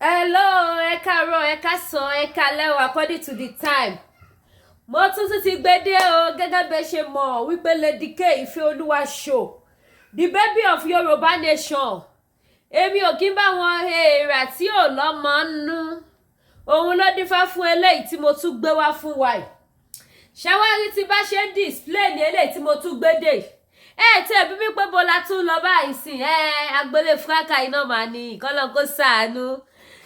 Hello, ẹ káàárọ̀, ẹ káàsán, ẹ káalẹ́ o, according to the time. Mo tún tún ti gbé dé o. Gẹ́gẹ́ bẹ́ ṣe mọ̀ wípé Lady K Ìfẹ́ Show, the baby of Yorùbá nation, èmi ò kí ń bá wọn èèrà tí ò lọ́mọ nú. Òun ló dífá fún eléyìí tí mo tún gbé wá fún wa yìí. Ṣẹ́wárí tí bá ṣe ń display ní eléyìí tí mo tún gbé dé yìí, ẹ tí ẹbí mi pé bọ́lá tún lọ báyìí sìn ẹ agbolé fúráká iná màá ní ìkọlọ́ kó sàánú.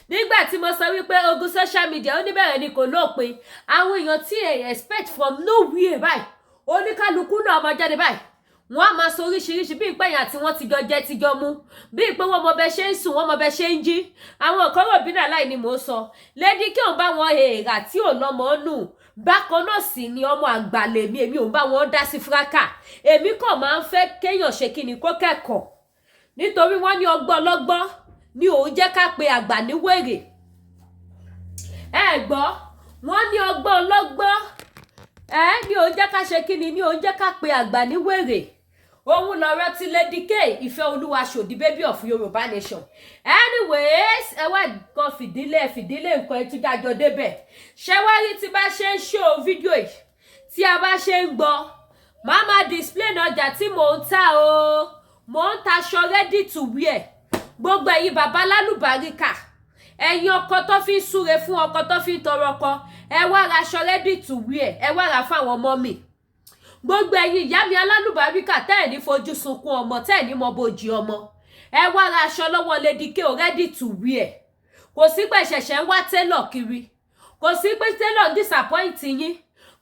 Nígbà tí mo sọ wípé ogun social media ó níbẹ̀rẹ̀ ni kò lópin, àwọn èèyàn tí ẹ expect from nowhere báyìí, oníkálukú náà máa jáde báyìí, wọ́n á máa sọ oríṣiríṣi bí ìpẹ́yìn àti wọ́n ti jọ jẹ́ ti jọ mú, bí ìpé wọ́n mọ bẹ ṣe ń sùn, wọ́n mọ bẹ ṣe ń jí. Àwọn kan rò bí náà láì ní mò ń sọ. Lady K òun bá wọn èèrà tí ò lọ́mọ nù. Bákan náà sì ni ọmọ àgbà lèmi, èmi ò bá wọn dá sí fúráká. Èmi kàn máa ń fẹ́ kéèyàn ṣe kí ni kó kẹ́kọ̀ọ́, nítorí wọ́n ní ọgbọ́n ọlọ́gbọ́n ní òun jẹ́ ká pe àgbà ní wèrè. Ẹ gbọ́, wọ́n ní ọgbọ́n ọlọ́gbọ́n ẹ ní òun jẹ́ ká ṣe kí ni, ní òun jẹ́ ká pe àgbà ní wèrè. Òun lọ̀rọ̀ tí Lady K Ìfẹ́ Olúwa Show, the baby of Yorùbá nation. Anyways, ẹ wá nǹkan fìdílé fìdílé nǹkan ẹtújájọ débẹ̀. Ṣé wá rí tí bá ṣe ń ṣó fídíò yìí, tí a bá ṣe ń gbọ́, màá máa display ọjà tí mò ń tà o. Mò ń taṣọ ready to wear. Gbogbo ẹ̀yin bàbá lálùbáríkà, ẹ̀yin ọkọ tó fi ń súre fún, ọkọ tó fi ń tọrọ ọkọ, ẹ wá ra aṣọ ready to wear, ẹ wá ra fáwọn ọmọ mi. Gbogbo ẹ̀yin ìyá mi alálùbáríkà tẹ́ ẹ̀ ní fojú sunkún ọmọ, tẹ́ ẹ̀ ní mọ bòjì ọmọ, ẹ wá ra aṣọ lọ́wọ́ Lady K o, ready to wear. Kò sí pé ṣẹ̀ṣẹ̀ ń wá tailor kiri, kò sí pé tailor ń disappoint yín,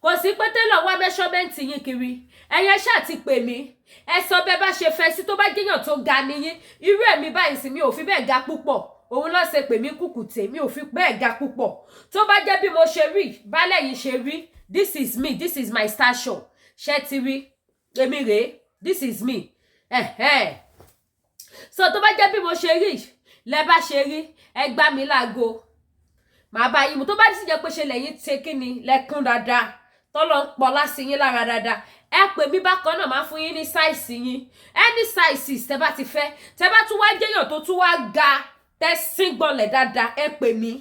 kò sí pé tailor wá measurement yín kiri. Ẹ̀yẹ ṣáà ti pè mí, ẹ sọ bẹ́ẹ̀ bá ṣe fẹ́ sí. Tó bá jẹ́yàn tó ga níyín, irú ẹ̀mí báyìí sì, mi ò fi bẹ́ẹ̀ ga púpọ̀, òun ló ṣe pè mí kùkùté, mi ò fi bẹ́ẹ̀ ga púpọ̀. Tó bá jẹ́ bí mo ṣe rí bálẹ̀ yìí ṣe rí, this is me, this is my stature. Ṣé ti rí èmi rèé? This is me. Ẹ̀hẹ́n. So tó bá jẹ́ bí mo ṣe rí lẹ bá ṣe rí, ẹ gbá mi láago, màá bá yín mu. Tó bá sì jẹ́ pé ṣe lẹ́yìn ṣe kí ni lẹ́kún dáadáa, tọ́lọ́ ń pọ̀ lásì yín lára dáadáa, ẹ pè mí bákan náà, máa fún yín ní size yín, any sizes tẹ bá ti fẹ́. Tẹ bá tún wá jẹ́yàn tó tún wá ga, tẹ sín gbọ̀nlẹ̀ dáadáa, ẹ pè mí.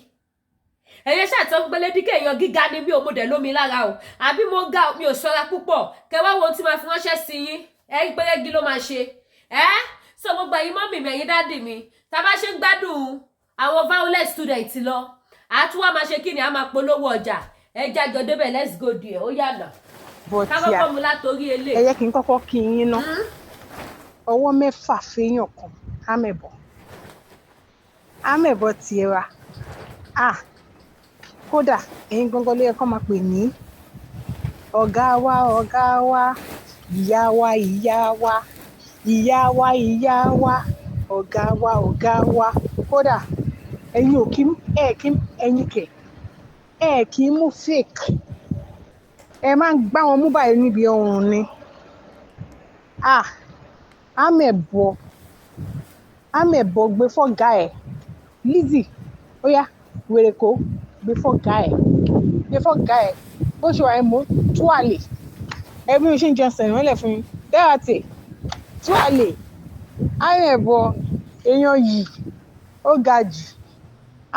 Ẹ̀yẹ ṣàtọ́ gbélé díkẹ́ èèyàn gíga ni mi ò mo dẹ̀ lómi lára o, àbí mo ga, mi ò ṣọ́ra púpọ̀. Kẹ wá wo ohun tí màá fi ránṣẹ́ sí yín, ẹ gbẹ́rẹ́gí ló máa ṣe ẹ́. So gbogbo ẹ̀yin mummy mi, ẹ̀yin daddy mi, tá a bá ṣe ń gbádùn àwọn violet student lọ, àtúwá máa ṣe kí ni, a máa polówó ọjà. Ẹ jájọ débẹ̀, let's go there. Ó yànà but ká yà kọ́kọ́ mu látòrí elé. Ẹ jẹ́ kí n kọ́kọ́ kí yín ná. Ọwọ́ 6 fẹ́yàn kan. Amẹ̀bọ̀, amẹ̀bọ̀ tiẹ̀ wa. Ah, kódà ẹ̀yin gangan ló yẹ kó máa pè ní ọ̀gá wa, ọ̀gá wa, ìyá wa, ìyá wa, ìyá wa, ìyá wa, ọ̀gá wa, ọ̀gá wa. Kódà ẹ̀yin ò kí ẹ̀ kí ẹ̀yin kẹ̀ ẹ̀ kì í mú fake, ẹ máa ń gbá wọn mú báyìí níbi ọrùn ni. Ah, amẹ̀bọ̀, amẹ̀bọ̀, gbé fọ́gà ẹ̀. Lizzy, ó yá, wèrè kó gbé fọ́gà ẹ̀, gbé fọ́gà ẹ̀. Bó ṣe wà ẹ́, mò ń tú àlè ẹ bí mo ṣe ń jẹun sẹ̀yìn lẹ̀ fún yín dẹ́rẹ́tì tú àlè. Amẹ̀bọ̀ èèyàn yìí ó ga jù.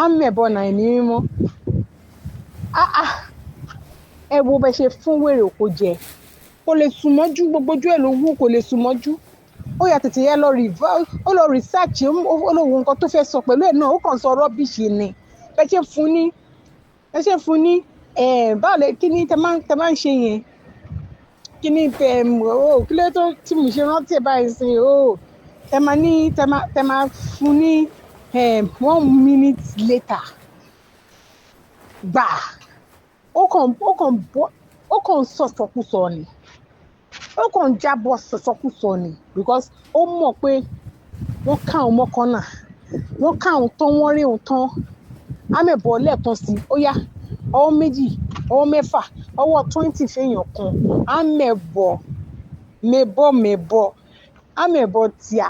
Amẹ̀bọ̀ náà ẹ̀mí mímọ́. Ah ah, ẹ wo bẹ ṣe fún wèrè kó jẹ, kò lè sùn mọ́jú, gbogbo ojú ẹ̀ ló wú, kò lè sùn mọ́jú. Ó yà tètè yẹ lọ ó lọ research, ó lọ wo nǹkan tó fẹ́ sọ pẹ̀lú ẹ̀ náà, ó kàn sọ rubbish ni. Bẹ ṣe fún ní báwo lẹ kí ni tẹ máa ń ṣe yẹn, kí ni tẹ ó kí ló tó tí mo ṣe rántí ẹ báyìí sí ó tẹ máa ní tẹ máa fún ní one minute later gbà. Ó kàn bọ́, ó kàn sọ̀sọ̀kúsọ ni, ó kàn jábọ̀ sọ̀sọ̀kúsọ ni, because ó mọ̀ pé wọ́n ká òun mọ́kànnà, wọ́n ká òun tán, wọ́n rí òun tán. Amẹ̀bọ̀ lẹ́ẹ̀kan sí, ó yá, ọwọ́ 2, ọwọ́ 6, ọwọ́ 20 fẹ́yàn kan. Amẹ̀bọ̀, mẹ̀bọ̀ mẹ̀bọ̀, amẹ̀bọ̀ tíà,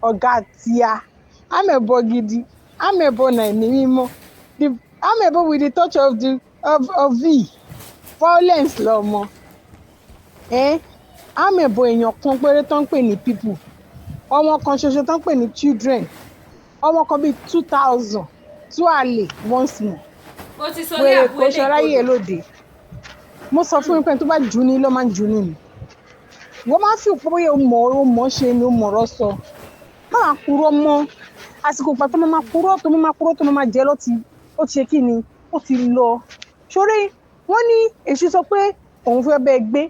ọ̀gá tíà, amẹ̀bọ̀ gidi, amẹ̀bọ̀ náà ẹ̀mí mímọ́, the amẹ̀bọ̀ with the touch of the of v violence lọmọ ẹ. Amẹ̀bọ̀ èèyàn kan péré tó ń pè ní people, ọmọ kan ṣoṣo tó ń pè ní children, ọmọ kan bíi 2000. Tú àlè once more. Mo ti sọ ní Wèrè àbú kò ṣọráyè eléyìí. Lóde, mo sọ fún yín pé ẹni tó bá jù ní ló máa ń jù ní ni. Wọ́n máa ń fi òpó bóyá o mọ̀ ṣe ni o mọ̀rọ̀ sọ. Má máa purọ́ mọ́. Àsìkò ìgbà tó máa purọ́, tó máa purọ́, tó máa jẹ́ ló ti ó ti ṣe kí ni, ó ti lọ. Ṣoré wọ́n ní èṣù sọ pé òun fẹ́ bẹ́ẹ̀ gbé,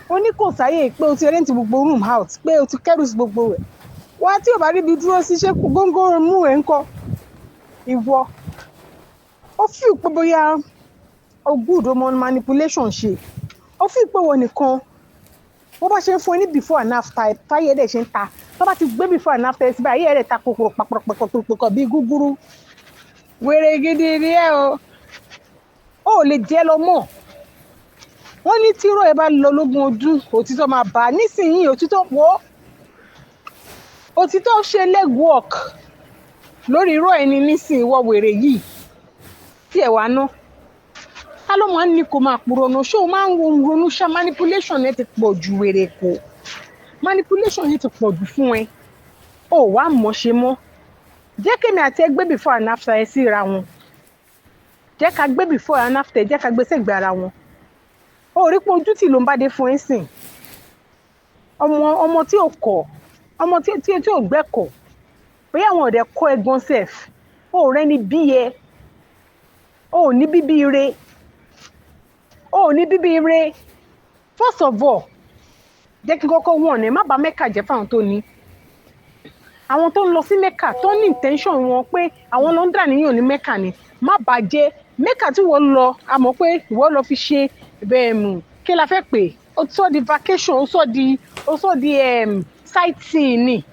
ó ní kò sáyè, pé o ti rent gbogbo room out, pé o ti kẹ́rù sí gbogbo rẹ̀ wá, tí ò bá ríbi dúró sí, ṣé góńgó mú ẹ̀ ń kọ́ ìwọ? Ó fi pé bóyá o good, o mọ manipulation ṣe. Ó fi pé wọ́n nìkan bó bá ṣe ń fún ẹ ní before and after, táyé dẹ̀ ṣe ń ta. Tó bá ti gbé before and after ẹ síbẹ̀, ayé rẹ̀ ta kòkòrò pàpàpàpàpàpà bíi gúgúrú. Wèrè gidi ni ẹ o, ó lè jẹ́ lọ mọ́. Wọ́n ní tíró ẹ bá lọ lógún ọdún, òtítọ́ máa bà á. Nísìnyí, òtítọ́ wọ́, òtítọ́ ṣe leg work lórí irọ́ ẹni nísìnyí. Wọ wèrè yìí tí ẹ wá ná, ká ló máa ń ní kó máa purọ́ náà? Ṣé o máa ń ronú ṣá? Manipulation ẹ ti pọ̀ ju. Wèrè kò, manipulation yẹn ti pọ̀ jù fún ẹ. Ó wàá mọ̀ ṣe mọ́. Jẹ́ kémi àti ẹ gbé before and after ẹ síra wọn. Jẹ́ ká gbé before and after, jẹ́ ká gbé sẹ́gbẹ̀ẹ́ ara wọn. Ó rí pé ojú tì ló ń bá dé fún ẹ sìn. Ọmọ ọmọ tí ò kọ̀, ọmọ tí ò gbẹ́kọ̀, bóyá àwọn ọ̀dẹ̀ kọ́ ẹ gan sef. Ó rẹ́ni bí ẹ, ó ní bíbí ire, ó ní bíbí ire. First of all, jẹ́ kí n kọ́kọ́ wọ̀n ẹ́, má bà Mẹ́kà jẹ́ fáwọn tó ní, àwọn tó ń lọ sí Mẹ́kà, tó ní intention wọn pé àwọn ló ń dà níyàn ní Mẹ́kà ni. Má bàjẹ́ Mẹ́kà tí wọ́n lọ. A mọ̀ pé ìwọ lọ fi ṣe bẹ́ẹ̀ mú kí la fẹ́ pè, ó sọ di vacation, ó sọ di sightseeing ni.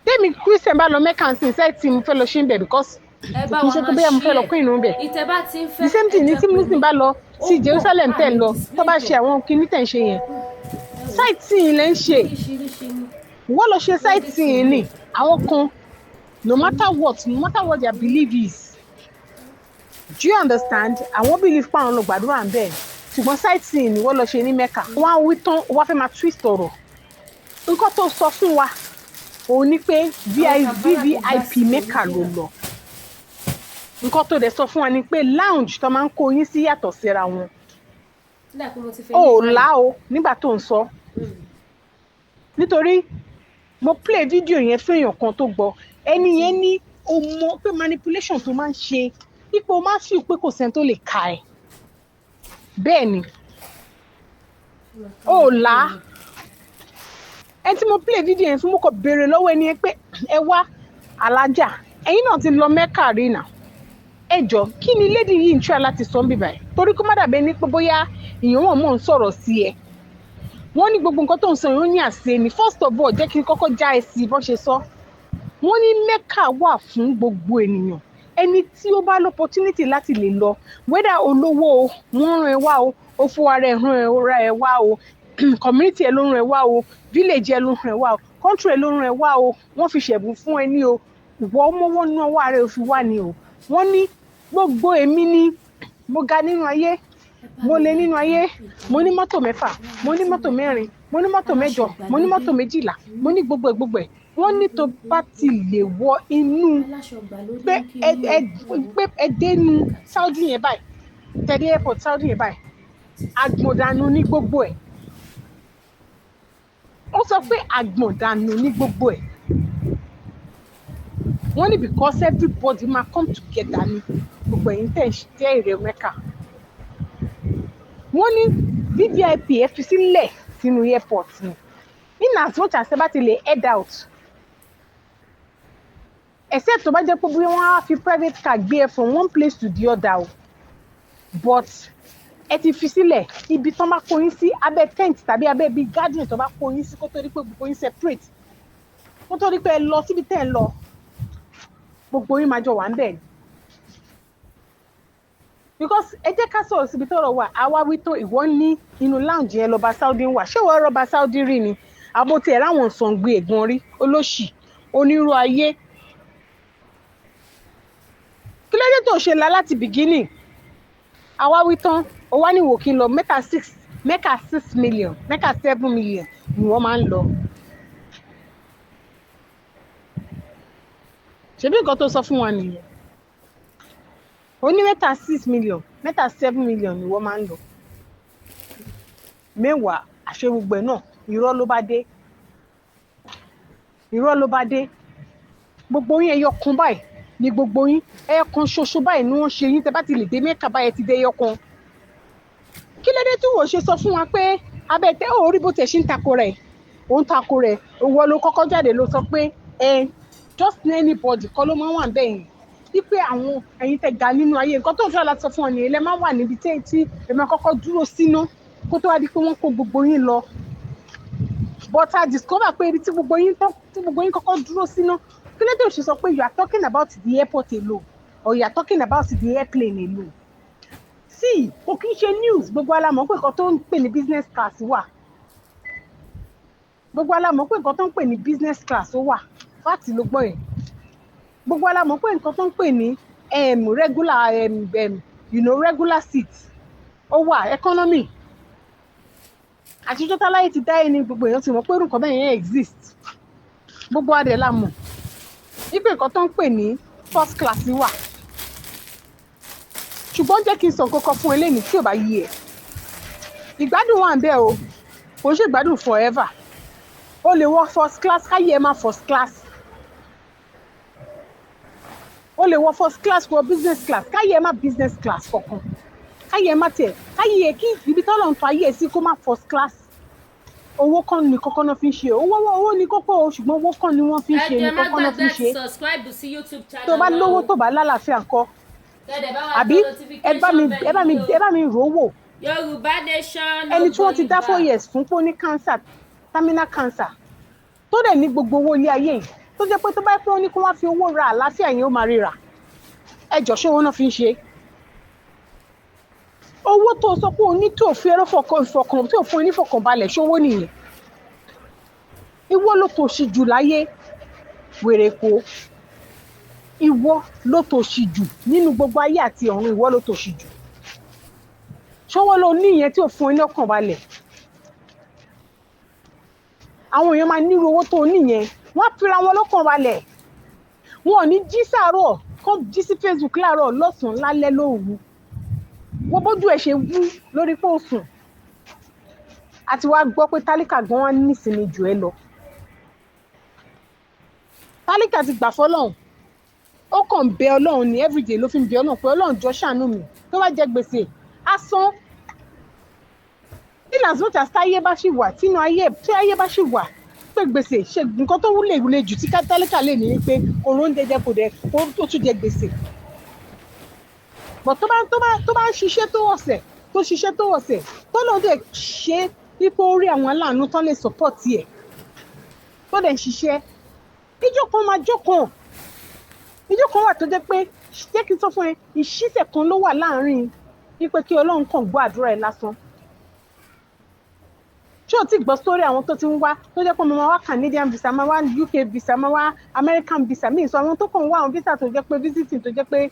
Tèmi Christian bá lọ Mẹ́kà ń sìn, sightseeing mo fẹ́ lọ ṣe ń bẹ̀, because Ẹ bá kì í wa ṣe pé máa bóyá mo fẹ́ lọ share. kún ìrun bẹ̀. Ìtẹ́ bá ti ń fẹ́, The same thing ní ẹ tí jẹ́ pé Muslim bá lọ sí ó pọ̀, Jerusalem tẹ̀ ń lọ, tó bá ṣe àwọn kinní tẹ̀ ń ṣe yẹn, sightseeing lẹ́ ń ṣe. Oríṣiríṣi ni. Wọ́n lọ ṣe sightseeing ni. Àwọn kan, no matter what, no matter what their belief is, do you understand, àwọn believe pa àwọn lọ gbàdúrà ń bẹ̀, ṣùgbọ́n sightseeing ni wọ́n lọ ṣe ní Mecca. Wọ́n á wí tán, wọ́n á fẹ́ máa twist ọ̀rọ̀. Nǹkan tó sọ fún wa òun ni pé VVIP Mecca ló lọ. Nǹkan tó dẹ̀ sọ fún wa ni pé lounge tó máa ń kó yín sí yàtọ̀ síra wọn. Nígbà pé mo ti fẹ́ O ò ní lá o nígbà tó ń sọ, nítorí mo play video yẹn fún èèyàn kan tó gbọ́. Ẹni yẹn ní o mọ̀ pé manipulation tó máa ń ṣe, ipò máa ń fi pé kò sẹ́ni tó lè ka ẹ̀. Bẹ́ẹ̀ ni o ò lá. Ẹni tí mo play video yẹn fún, mo kàn béèrè lọ́wọ́ ẹni yẹn pé, "Ẹ wá, alájà, ẹ̀yin náà ti lọ Mẹ́kà rí nà, ẹ jọ, kí ni lady yìí ń try láti sọ ń bíbà ẹ̀?" Torí kó má dàbí ẹni pé bóyá ìyẹn wọn mọ̀ ń sọ̀rọ̀ sí ẹ. Wọ́n ní gbogbo nǹkan tó ń sọ yìí, ó ní àṣẹ ni. First of all, jẹ́ kí n kọ́kọ́ já ẹ sí bọ́n ṣe sọ. Wọ́n ní Mecca wà fún gbogbo ènìyàn, ẹni tí ó bá l'opportunity láti lè lọ, whether olówó o, wọ́n rán ẹ wá o, ó fún ara ẹ rán ẹ ra ẹ wá o, community ẹ ló rán ẹ wá o, village ẹ ló rán ẹ wá o, country ẹ ló rán ẹ wá o, wọ́n fi ṣẹ̀bùn fún ẹ ní o, ìwọ mọ́wọ́ nú ọwọ́ ara ẹ ò fi wá ní o. Wọ́n ní gbogbo èmi ni mo ga nínú ayé, mo lè nínú ayé, mo ní mọ́tò 6, mo ní mọ́tò 4, mo ní mọ́tò 8, mo ní mọ́tò 12, mo ní gbogbo ẹ̀ gbogbo ẹ̀. Wọ́n ní tó bá ti lè wọ inú pé ẹ ẹ pé ẹ dénú Saudi yẹn báyìí, tẹ̀lé airport Saudi yẹn báyìí, àgbọ̀ndànù ní gbogbo ẹ̀. Ó sọ pé àgbọ̀ndànù ní gbogbo ẹ̀. Wọ́n ní because everybody máa come together ní gbogbo ẹ̀yin tẹ̀ ń jẹ́ èrè Mecca. Wọ́n ní VVIP ẹ fi sílẹ̀ sínú airport ni, in as much as ẹ bá ti lè head out, except tó bá jẹ́ pé bí wọ́n á fi private car gbé ẹ from one place to the other o, but ẹ ti fi sílẹ̀ ibi tán bá kó yín sí, abẹ́ tent tàbí abẹ́ bíi garden tó bá kó yín sí, kó tó di pé gbogbo yín separate, kó tó di pé ẹ lọ síbi tẹ́ ẹ lọ, gbogbo yín máa jọ wà ń bẹ̀ ni. Because ẹ jẹ́ ká sọ̀rọ̀ síbi tọ́rọ̀ wà. Àwa wí tó, ìwọ ní inú lounge yẹn lọ́ba Saudi ń wà. Ṣé ìwọ rọ́ba Saudi rí ni, àbó tiẹ̀ ráwọn sọ̀ǹgbẹ ẹ̀gbọ́n rí? Olóṣì, onírú ayé, kí ló dé tó ṣe la láti beginning? Àwa wí tán, ó wá ní wò kí n lọ Mecca six, Mecca 6 million, Mecca 7 million ni wọ́n máa ń lọ. Ṣebí nǹkan tó sọ fún wa nìyẹn. Oní mẹ́ta 6 million, mẹ́ta 7 million ni wọ́n máa ń lọ. Mẹ́wàá àṣẹ gbogbo ẹ̀ náà, irọ́ ló bá dé, irọ́ ló bá dé. Gbogbo yín, ẹyọ kan báyìí ni gbogbo yín, ẹyọ kan ṣoṣo báyìí ni wọ́n ṣe yín. Tẹ́ bá ti lè dé Mẹ́kà báyìí, ti dé ẹyọ kan. Kí ló dé tí wò ṣe sọ fún wa pé abẹ́ tẹ́ ò rí bó tẹ̀ ṣe ń tako rẹ̀? Ó ń tako rẹ̀. Òwò ló kọ́kọ́ jáde ló sọ pé ẹ just anybody kọ́ ló máa ń wà bẹ́ẹ̀ yẹn, wípé àwọn ẹ̀yin tẹ́ ga nínú ayé, nǹkan tó ń fẹ́ láti sọ fún ọ nìyẹn, lẹ máa wà níbi tí ẹ máa kọ́kọ́ dúró síná kó tó wá di pé wọ́n kó gbogbo yín lọ. But I discover pé ibi tí gbogbo yín kọ́kọ́ dúró síná, kí ló dé ò ṣe sọ pé you are talking about the airport alone or you are talking about the airplane alone? See, kò kí ń ṣe news. Gbogbo wa la mọ̀ pé nǹkan tó ń pè ní business class wà. Gbogbo wa la mọ̀ pé nǹkan tó ń pè ní business class ó wà. Fact ló gbọ́ yẹn. Gbogbo wa la mọ̀ pé nǹkan tó ń pè ní regular regular seat ó wà, economy. Àtijọ́ táláyé ti dá ẹni, gbogbo èèyàn ti mọ̀ pé irú nǹkan bẹ́ẹ̀ yẹn exist. Gbogbo wa dẹ̀ la mọ̀ wípé nǹkan tó ń pè ní first class wà. Ṣùgbọ́n jẹ́ kí n sọ nǹkan kan fún eléyìí tí ò bá yí ẹ. Ìgbádùn wà ń bẹ o, kò ń ṣe ìgbádùn forever. O lè wọ first class, káyé ẹ má first class. O lè wọ first class, wọ business class, káyé ẹ má business class kankan, káyé ẹ má tiẹ̀, káyé ẹ kí ibi tọ́lọ̀ ń fa ayé ẹ sí kó má first class. Owó kan ní kọ́kọ́ náà fi ń ṣe owó. Owó ní kókó o, ṣùgbọ́n owó kan ni wọ́n fi ń Ẹ ṣe jọ̀ọ́, ní ẹ má kọ́kọ́ náà fi gbàgbé ń ṣe. Subscribe sí YouTube channel Tó bá wa lówó, o. tó bá lálàáfíà ńkọ́? Kẹ́dẹ̀ bá wa Àbí tẹ ẹ bá mi notification ẹ bá mi bell. Ẹ bá mi rò ó wò. Yorùbá Nation no Ẹni tí wọ́n ti going dá four back. years fún pé ó ní cancer, terminal cancer, tó dẹ̀ ní gbogbo owó ilé ayé yìí, tó jẹ́ pé tó bá pé ó ní kó wá fi owó ra àlàáfíà yẹn, ó máa ríra. Ẹ jọ, ṣé owó náà fi ń ṣe? Owó tó sọ pé o ní tó fi ẹrọ fọkàn ìfọkàn tí ò fún ẹ ní fọkànbalẹ̀, ṣówó nìyẹn? Ìwọ ló tòṣì jù láyé, wèrè kó. Ìwọ ló tòṣì jù nínú gbogbo ayé àti ọ̀run. Ìwọ ló tòṣì jù. Ṣọwọ́ ló ní ìyẹn tí ò fún ẹ ní ọkàn balẹ̀? Àwọn èèyàn máa nírú owó tó ní yẹn, wọ́n á fira wọn lọ́kàn balẹ̀. Wọn ò ní jí sàárọ̀ kó jí sí Facebook láàárọ̀, lọ́sàn-án, lálẹ́, lóru. Wọ́n bójú ẹ̀ ṣe wú lórí pé ó sùn. Àti wàá gbọ́ pé tálíkà gan wá nísinmi jù ẹ lọ. Tálíkà ti gbà fọlọ́run, ó kàn ń bẹ Ọlọ́run ní everyday, ló fi ń bẹ Ọlọ́run pé Ọlọ́run jọ ṣàánú mi. Tó bá jẹ gbèsè, á san. In as much as táyé bá ṣì wà, tínú ayé tí ayé bá ṣì wà, pé gbèsè ṣe nǹkan tó wúlò lè jù tí tálíkà lè ní pé kò róúnjẹ jẹ, kò dẹ kó tó tún jẹ gbèsè bọ̀. Tó bá ń ṣiṣẹ́ tó ọ̀sẹ̀, tó ṣiṣẹ́ tó ọ̀sẹ̀, tó lóun dẹ̀ ṣe wípé ó rí àwọn aláàánú tán lè support ẹ̀, tó dẹ̀ ń ṣiṣẹ́, ìjọ kan máa jókòó. Ìjọ kan wà tó jẹ́ pé, jẹ́ kí n sọ fún ẹ, ìṣísẹ̀ kan ló wà láàárín wípé kí Ọlọ́run kàn gbọ́ àdúrà ẹ lásán. Ṣé o ti gbọ́ sórí àwọn tó ti ń wá, tó jẹ́ pé mo máa wá Canadian visa, máa wá UK visa, máa wá American visa míì, sọ àwọn tó kàn ń wá àwọn visa tó jẹ́ pé visiting, tó jẹ́ pé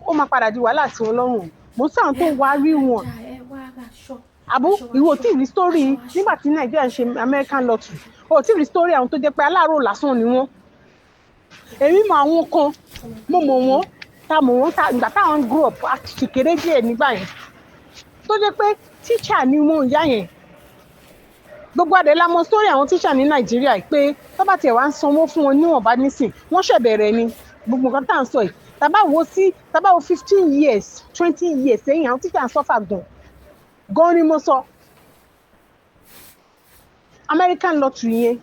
ó máa padà di wàhálà sí wọn lọ́rùn? Mo ń sọ àwọn tó ń wá rí wọn. Àbú ìwọ tí ì rí story nígbà tí Nàìjíríà ń ṣe American lottery? O tí ì rí story àwọn tó jẹ́ pé aláàárọ̀ lásán ni wọ́n? Èmi mọ àwọn kan, mo mọ̀ wọ́n, ta mọ̀ wọ́n ta ìgbà táwọn grow up, a sì kéré díẹ̀ nígbà yẹn, tó jẹ́ pé teacher ni wọ́n, ìyá yẹn. Gbogbo àdé la mọ̀ story àwọn teacher ní Nàìjíríà yìí, pé tó bá tiẹ̀ wá ń sanwó fún wọn níwọ̀nba nísìn, wọ́n ṣẹ̀ bẹ̀rẹ̀ ni. Gbogbo nǹkan tá à ń sọ yìí, tá bá wo sí, tá bá wo 15 years, 20 years sẹ́yìn, àwọn teacher ń suffer gan gan ni mo sọ. American lottery yẹn,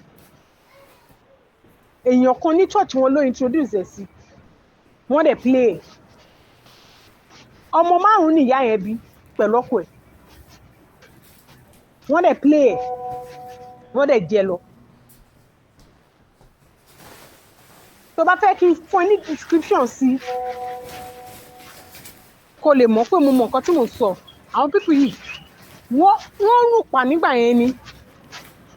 èèyàn kan ní church wọn ló introduce ẹ̀ sí wọ́n, dẹ̀ play ẹ̀. Ọmọ márùn-ún nìyá yẹn bí pẹ̀lú ọkọ ẹ̀. Wọ́n dẹ̀ play ẹ̀, wọ́n dẹ̀ jẹ lọ. Tó bá fẹ́ kí n fún ẹ ní description sí, kó lè mọ̀ pé mo mọ̀ nǹkan tí mo sọ. Àwọn people yìí, wọ́n rùn pa nígbà yẹn ni,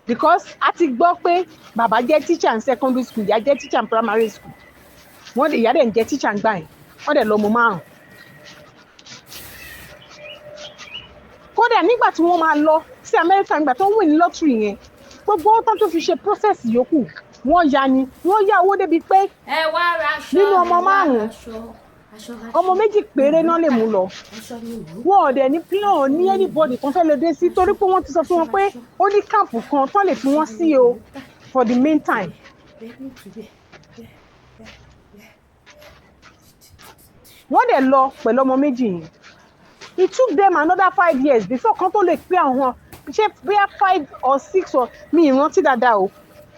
because a ti gbọ́ pé bàbá jẹ́ teacher in secondary school, ìyá jẹ́ teacher in primary school. Wọ́n dẹ̀, ìyá dẹ̀ ń jẹ́ teacher ń gbà yẹn. Wọ́n dẹ̀ lọ́mọ márùn. Kódà nígbà tí wọ́n máa lọ sí Amẹ́ríkà, nígbà tó ń win lottery yẹn, gbogbo owó tán tó fi ṣe process yòókù, wọ́n ya ni, wọ́n yá owó débi pé Ẹ wá raṣọ. nínú ọmọ Ẹ wá márùn-ún, raṣọ. Ọmọ méjì péré náà lè mú lọ. Wọn ò dẹ̀ ní plan ní anybody kan fẹ́ lọ dé sí, torí pé wọ́n ti sọ fún wọn pé ó ní camp kan tán lè fi wọ́n sí o for the meantime. Wọ́n dẹ̀ lọ pẹ̀lú ọmọ méjì yẹn. It took them another 5 years before kan tó lè pé àwọn, ṣé bóyá 5 or 6 or, mi ì rántí dáadáa o,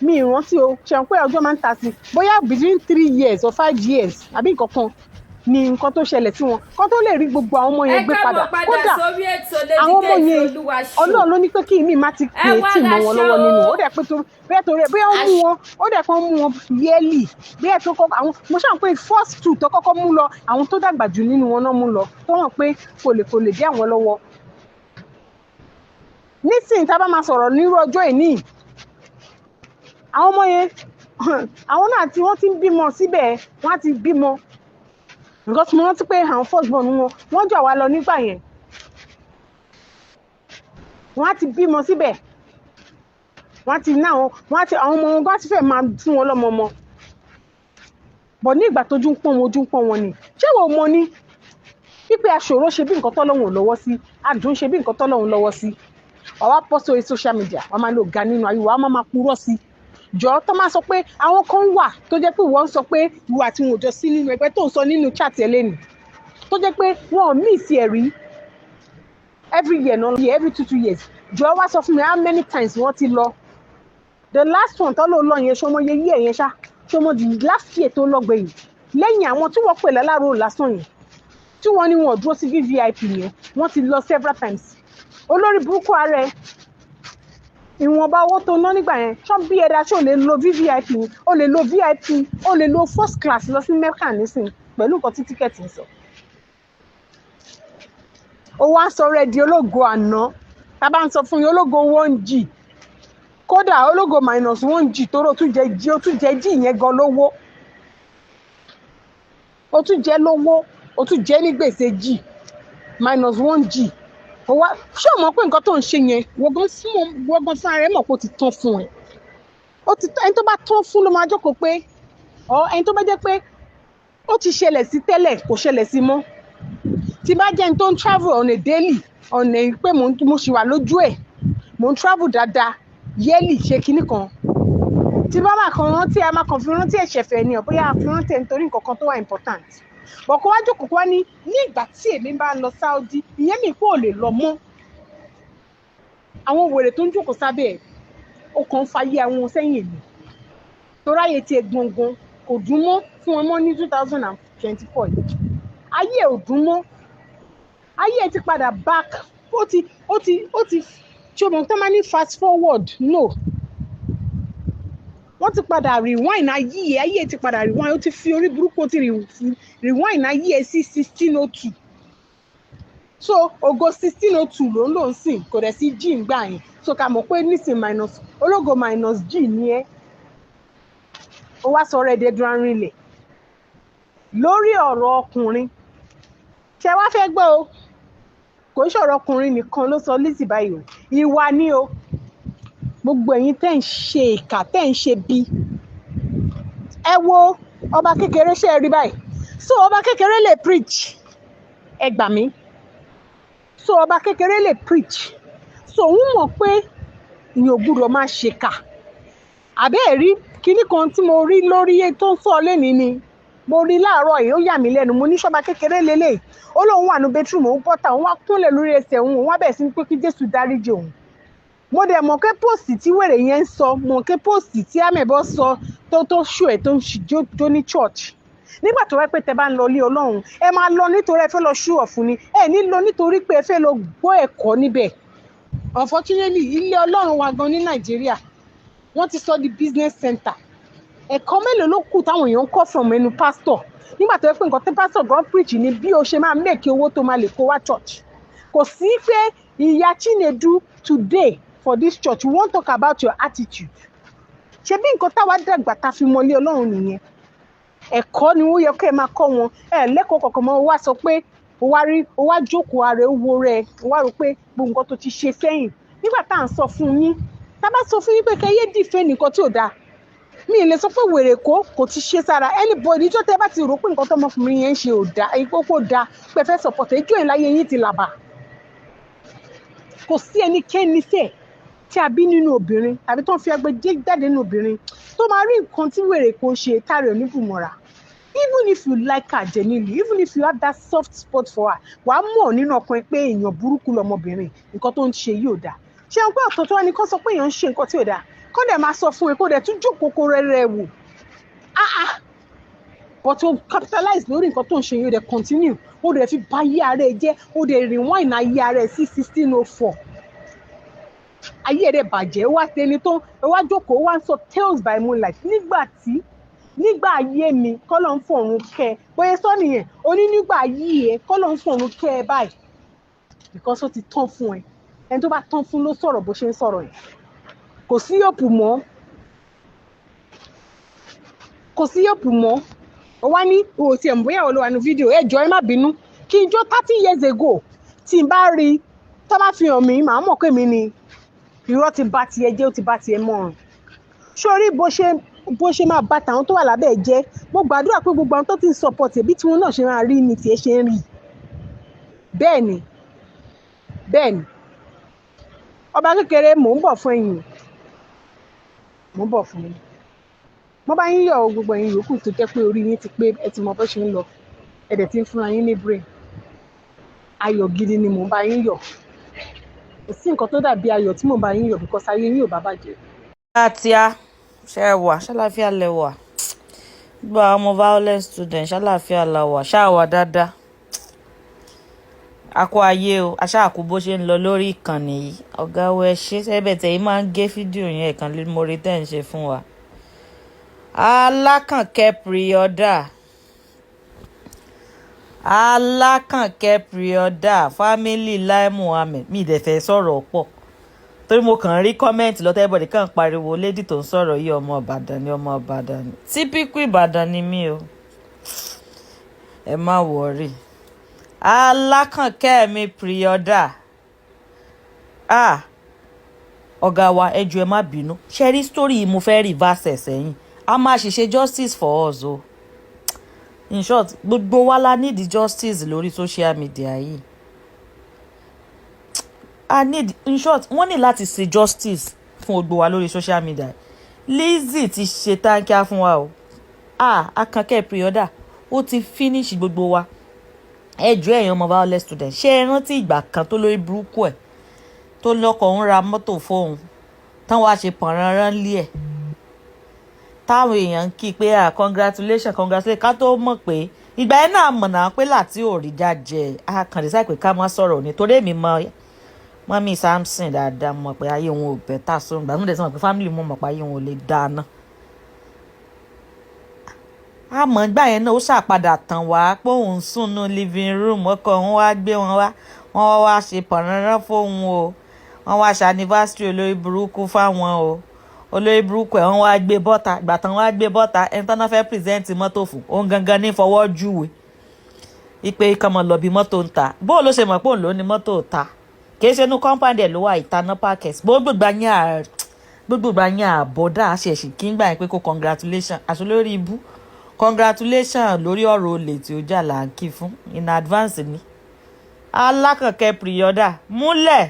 mi ì rántí o, ṣe pé ọjọ́ máa ń ta sí, bóyá between 3 years or 5 years àbí nǹkan kan ni nǹkan tó ṣẹlẹ̀ sí wọn kan tó lè rí gbogbo àwọn ọmọ Ẹ yẹn gbé káàbọ̀ padà. padà Kódà sórí ètò Lady àwọn K ọmọ yẹn, Ìfẹ́olúwa Show. Ọlọ́run ló ní pé kí ìmí má ti Ẹ pè é wá tì mọ́ wọn láṣọ lọ́wọ́ nínú. o. Ó dẹ̀ pé torí bóyá torí bóyá ó mú wọn, ó dẹ̀ kàn mú wọn yearly, bóyá tó kọ́ àwọn. Mo ṣáà pé first two tó kọ́kọ́ mú lọ, àwọn tó dàgbà jù nínú wọn náà mú lọ, tó hàn pé kò lè dé àwọn lọ́wọ́. Nísìnyí tá a bá máa sọ̀rọ̀ nírú ọjọ́ ìní, àwọn ọmọ yẹn, àwọn náà tí wọ́n ti ń bímọ síbẹ̀, wọ́n á ti bímọ, because mo rántí pé àwọn first born wọn, wọ́n jọ wá lọ nígbà yẹn. Wọ́n á ti bímọ síbẹ̀, wọ́n á ti ní àwọn, wọ́n á ti, àwọn ọmọ wọn gan ti fẹ́ máa fún wọn lọ́mọ ọmọ bọ̀. Ní ìgbà tójú ń pọ́n wọn, ojú ń pọ́n wọn ni. Ṣé wo mọ ni wípé aṣòro ṣe bí nǹkan tọ́lọ́hun ò lọ́wọ́ sí, adùn ṣe bí nǹkan tọ́lọ́hun lọ́wọ́ sí? Wàá wá pọ́ sórí social media, wàá máa lò ga nínú ayé, wàá máa purọ́ sí. Jọ tó máa sọ pé àwọn kan wà tó jẹ́ pé wọ́n ń sọ pé ìwà tí wọn ò jọ sí nínú ẹgbẹ́ tó ń sọ nínú chat ẹ lẹ́nu, tó jẹ́ pé wọn ò miss ẹ̀ rí every year náà, every 2 2 years. Jọ wá sọ fún mi how many times wọ́n ti lọ. The last one tó lò lọ yẹn, ṣọmọ yẹ yí ẹ̀ yẹn ṣá, ṣọmọ the last year tó lọ gbẹ̀yìn, lẹ́yìn àwọn tí wọ́n pè lálárò lásán yẹn tí wọ́n ní wọn ò dúró sí VVIP yẹn, wọ́n ti lọ several times. Olórí burúkú ara ẹ, ìwọ̀nba owó tó ná nígbà yẹn, ṣọ́ bí ẹ̀dá ṣó lè lo VVIP? Ó lè lo VIP, ó lè lo first class lọ sí Mecca nísìn pẹ̀lú nǹkan tí ticket ń sọ. Ó wá sọ rẹ di ológo àná. Tá a bá ń sọ fún yín, ológo 1G, kódà ológo minus 1G, tóró tún jẹ G, ó tún jẹ G yẹn gan lówó, ó tún jẹ lówó, ó tún jẹ ní gbèsè G minus 1G. Ó wá, ṣé o mọ̀ pé nǹkan tó ń ṣe yẹn, wọ́n gan fún ara ẹ̀ mọ̀ pé ó ti tán fún ẹ? Ó ti tán. Ẹni tó bá tán fún ló máa jókòó pé ọ ẹni tó bá jẹ́ pé ó ti ṣẹlẹ̀ sí tẹ́lẹ̀, kò ṣẹlẹ̀ sí mọ́. Tí bá jẹ́ ẹni tó ń travel on a daily, on a pé mo ṣì wà lójú ẹ̀, mo ń travel dáadáa yearly, ṣe kinní kan, tí bá máa kàn rántí, a máa kàn fi rántí ẹ̀ṣẹ̀fẹ̀ ni ọ̀, bóyá a fi rántí ẹ̀ nítorí nǹkan kan tó wà important bọ̀. Kó wá jókòó, kó wá ní ìgbà tí èmi bá ń lọ Saudi, ìyẹn mi kó lè lọ mọ́. Àwọn wèrè tó ń jókòó sábẹ́ ẹ̀, ó kàn ń fayé àwọn sẹ́yìn mi, torí ayé tiẹ̀ gangan kò dùn mọ́ fún wọn mọ́ ní 2024 yìí. Ayé ẹ̀ ò dùn mọ́, ayé ẹ̀ ti padà back, ó ti ṣé o mọ̀ tó máa ní fast forward? No, wọ́n ti padà rewind ayé ẹ̀. Ayé ẹ̀ ti padà rewind. Ó ti fi orí burúkú, ó ti rewind ayé ẹ̀ sí 1602. So ògo 1602 ló ń lò ń sìn, kò dẹ̀ sí G ń gbà yẹn. So ká mọ̀ pé nísìn minus, ológo minus G ní ẹ́. Ó wá sọ rẹ̀ dẹ́dùn arìnlẹ̀ lórí ọ̀rọ̀ ọkùnrin. Ṣé wá fẹ́ gbọ́ o? Kò ń ṣọ̀rọ̀ ọkùnrin nìkan ló sọ Lizzy báyìí o. Ìwà ni o. Gbogbo ẹ̀yin tẹ́ ń ṣe ìkà, tẹ́ ń ṣe bí, ẹ wo ọba kékeré, ṣe é rí báyìí? So ọba kékeré lè preach, ẹ gbà mí. So ọba kékeré lè preach, so òun mọ̀ pé ìyẹn ò gbúdọ̀ máa ṣèkà. Àbẹ́ ẹ̀ rí kinní kan tí mo rí lórí tó ń sọ lẹ́nìí ni mo rí láàárọ̀ yìí, ó yà mí lẹ́nu. Mo ní sọ́ba kékeré lélẹ̀. Ó lóun wà ní bedroom, òun bọ́tà, òun wá kúnlẹ̀ lórí ẹsẹ̀ òun, òun wá bẹ̀rẹ̀ sí ní pé kí Jésù dáríjì òun. Mo dẹ̀ mọ̀ pé post tí wèrè yẹn ń sọ, mọ̀ pé post tí Amẹ̀bọ sọ tó ṣù ẹ̀ tó ń jó ní church nígbà tó wá pé tẹ bá ń lọ ilé Ọlọ́run, ẹ máa lọ nítorí ẹ fẹ́ lọ ṣú ọ̀fun ni, ẹ ní lọ nítorí pé ẹ fẹ́ lọ gbọ́ ẹ̀kọ́ níbẹ̀. Unfortunately, ilé Ọlọ́run wa gan ní Nàìjíríà, wọ́n ti sọ di business center. Ẹ̀kọ́ mélòó ló kù táwọn èèyàn ń kọ́ from ẹnu pastor, nígbà tó yẹ pé nǹkan tí pastor gan preach ni bí o ṣe máa make owó tó máa lè kó wá church? Kò sí pé ìyá Chinedu today for this church, we wan talk about your attitude. Ṣebí nǹkan táwa dàgbà ta fi mọlé Ọlọ́run nìyẹn. Ẹ̀kọ́ ni ó yẹ kó ẹ máa kọ́ wọn. Ẹ lẹ́kọ̀ọ́ kọ̀ọ̀kan mọ́. Ó wá sọ pé ó wá rí, ó wá jókòó ara ẹ̀, ó wo rẹ̀, ó wá rò pé gbogbo nǹkan tó ti ṣe sẹ́yìn, nígbà tá à ń sọ fún yín, tá a bá sọ fún yín pé kẹ́ yé dìfẹ́ nìkan tí ò dáa. Mi ì lè sọ pé wèrè kò ti ṣe sára anybody. Ìjọ tẹ́ bá ti rò pé nǹkan tọmọkùnrin yẹn ń ṣe ò dáa, kó dáa pé fẹ́ support ẹ, ijó ẹ̀ láyé yín ti làbà. Kò sí ẹnikẹ́ni sẹ́ẹ̀ tí a bí nínú obìnrin tàbí tó ń fi agbẹjẹ́ jáde nínú obìnrin tó máa rí nǹkan tí wèrè kò ṣe tára ẹ̀ oníbùmọ̀ra. Even if you like her genuinely, even if you have that soft spot for her, wàá mọ̀ nínú ọkàn ẹ pé èèyàn burúkú lọmọbìnrin, nǹkan tó ń ṣe yìí ò dáa. Ṣé n pé ọ̀tọ̀ tó wá ní kó sọ pé èèyàn ń ṣe nǹkan tí ò dáa, kó dẹ̀ máa sọ fún ẹ, kó dẹ̀ tún jókòó kó rẹ́rẹ́ wò? Ah ah, but o capitalize lórí nǹkan tó ń ṣe yìí, o dẹ̀ continue, o dẹ̀ fi bà ayé ara ẹ jẹ́, o dẹ̀ rewind ayé ara ẹ sí 1604. Ayé ẹ̀ dẹ̀ bàjẹ́. Ó wá tẹni tó ó wá jókòó, ó wá ń sọ tales by moonlight. Nígbà tí nígbà ayé mi, kọ́lọ́ ń fọ̀run kẹ́ ẹ. Bóyá sọ nìyẹn, o ní nígbà ayé ẹ, kọ́lọ́ ń fọ̀run kẹ́ ẹ báyìí, because ó ti tán fún ẹ. Ẹni tó bá tán fún ló sọ̀rọ̀ bó ṣe ń sọ̀rọ̀ yẹn. Kò sí hope mọ́, kò sí hope mọ́. Ó wá ní o tiẹ̀ mọ̀ bóyá olówó ní fídíò. Ẹ jọ̀ọ́, ẹ má bínú. Kí n jó 30 years ago, tí n bá rí i tó bá fi hàn mí, màá mọ̀ pé mi ni. Irọ́ ti bà tiẹ̀ jẹ́, ó ti bà tiẹ̀ mọ́. Sórí bó ṣe máa bá tàwọn tó wà lábẹ́ ẹ̀ jẹ́, mo gbàdúrà pé gbogbo àwọn tó ti ń support ẹ̀ bí tiwọn náà ṣe máa rí ni tiẹ̀ ṣe ń rí. Bẹ́ẹ̀ ni, bẹ́ẹ̀ ni. Ọba kékeré, mò ń bọ̀ fún ẹ̀yin, mò ń bọ̀ fún yín. Mo bá yín yọ̀ o. Gbogbo ẹ̀yin yòókù tó jẹ́ pé orí yín ti pé, ẹ ti mọ bó ṣe ń lọ, ẹ dẹ̀ ti ń fúnra yín ní brain, ayọ̀ gidi ni mò ń bá yín yọ̀. Kò sí nǹkan tó dàbí ayọ̀ tí mò ń bá yín yọ̀, because ayé yín ò bá bàjẹ́. Tíá, ṣe é wà ṣàlàáfíà lẹ wà? Gbogbo àwọn ọmọ violent student, ṣàlàáfíà la wà? Ṣáà wà dáadáa? A kó ayé o, aṣáàkú bó ṣe ń lọ lórí ìkànnì yìí. Ọ̀gá wo, ẹ ṣe sẹ́bẹ̀ tẹ̀ yìí máa ń gé fídíò yẹn ẹ̀kan lé mórí tẹ́ ń ṣe fún wa. Alákànkẹ́ pre-order, Alákànkẹ́ pre-order, family Lai Muhammed. Mi ì dẹ̀ fẹ́ sọ̀rọ̀ pọ̀ torí mo kàn rí comment lọ́tẹ́, everybody kàn pariwo, "Lady tó ń sọ̀rọ̀ yìí, ọmọ Ìbàdàn ni, ọmọ Ìbàdàn ni." Typical Ìbàdàn ni mí o, ẹ má worry. Alákànkẹ́ mi pre-order, ah, ọ̀gá wa, ẹ jọ̀ọ́, ẹ má bínú. Ṣe rí story yìí, mo fẹ́ reverse ẹ̀ sẹ́yìn. A máa ṣiṣẹ́ justice for us o. In short, gbogbo wa la need justice lórí social media yìí. I need, in short, wọ́n ní láti ṣe justice fún gbogbo wa lórí social media. Lizzy ti ṣe táǹkìá fún wa o. Ah, Akànkẹ́ pre-order, ó ti finish gbogbo wa. Ẹ jọ̀ọ́, ẹ̀yin ọmọ violent student, ṣé ẹ rántí ìgbà kan tó lórí burúkú ẹ̀ tó lọ́kọ̀ ń ra mọ́tò fóun tán, wàá ṣe pọ̀nrán lé ẹ̀, táwọn èèyàn ń kí pé, "Ah, congratulation, congratulation"? Ká tó mọ̀ pé ìgbà yẹn náà mọ̀ náà pé láti òrìjà jẹ a kàn decide pé ká má sọ̀rọ̀ ní, torí èmi mọ mummy Samson dáadáa, mọ̀ pé ayé wọn ò better. So ìgbà tó ń dẹ̀ sọ pé family mọ̀ pé ayé wọn ò lè dáa náà, àmọ́ ìgbà yẹn náà ó ṣàpadà tàn wá pé òun ń sùn ní living room, ọkọ òun wá gbé wọn wá, wọ́n wá ṣe pọ̀nrán fóun o, wọ́n wá ṣe anniversary olórí burúkú fáwọn o. Olórí burúkú ẹ̀, wọ́n wá gbé bọ́ta. Ìgbà tán wá gbé bọ́ta, ẹni tán náà fẹ́ present mọ́tò fún, òun gangan ní fọwọ́ júwe ipe kan mọ̀ lọ bí mọ́tò ń ta. Bó ló ṣe mọ̀ pé òun ló ní mọ́tò ta? Kì í ṣe inú compound ẹ̀ ló wà, ìtaná parkers. Gbogbo ìgbà yẹn àbọ̀dá àṣẹ̀ṣì kí ń gbà yẹn pé kó congratulation àṣọ lórí ibú, congratulation lórí ọ̀rọ̀ olè tí ó jà là ń kí fún in advance ni. Alákànkẹ́ pre-order múlẹ̀,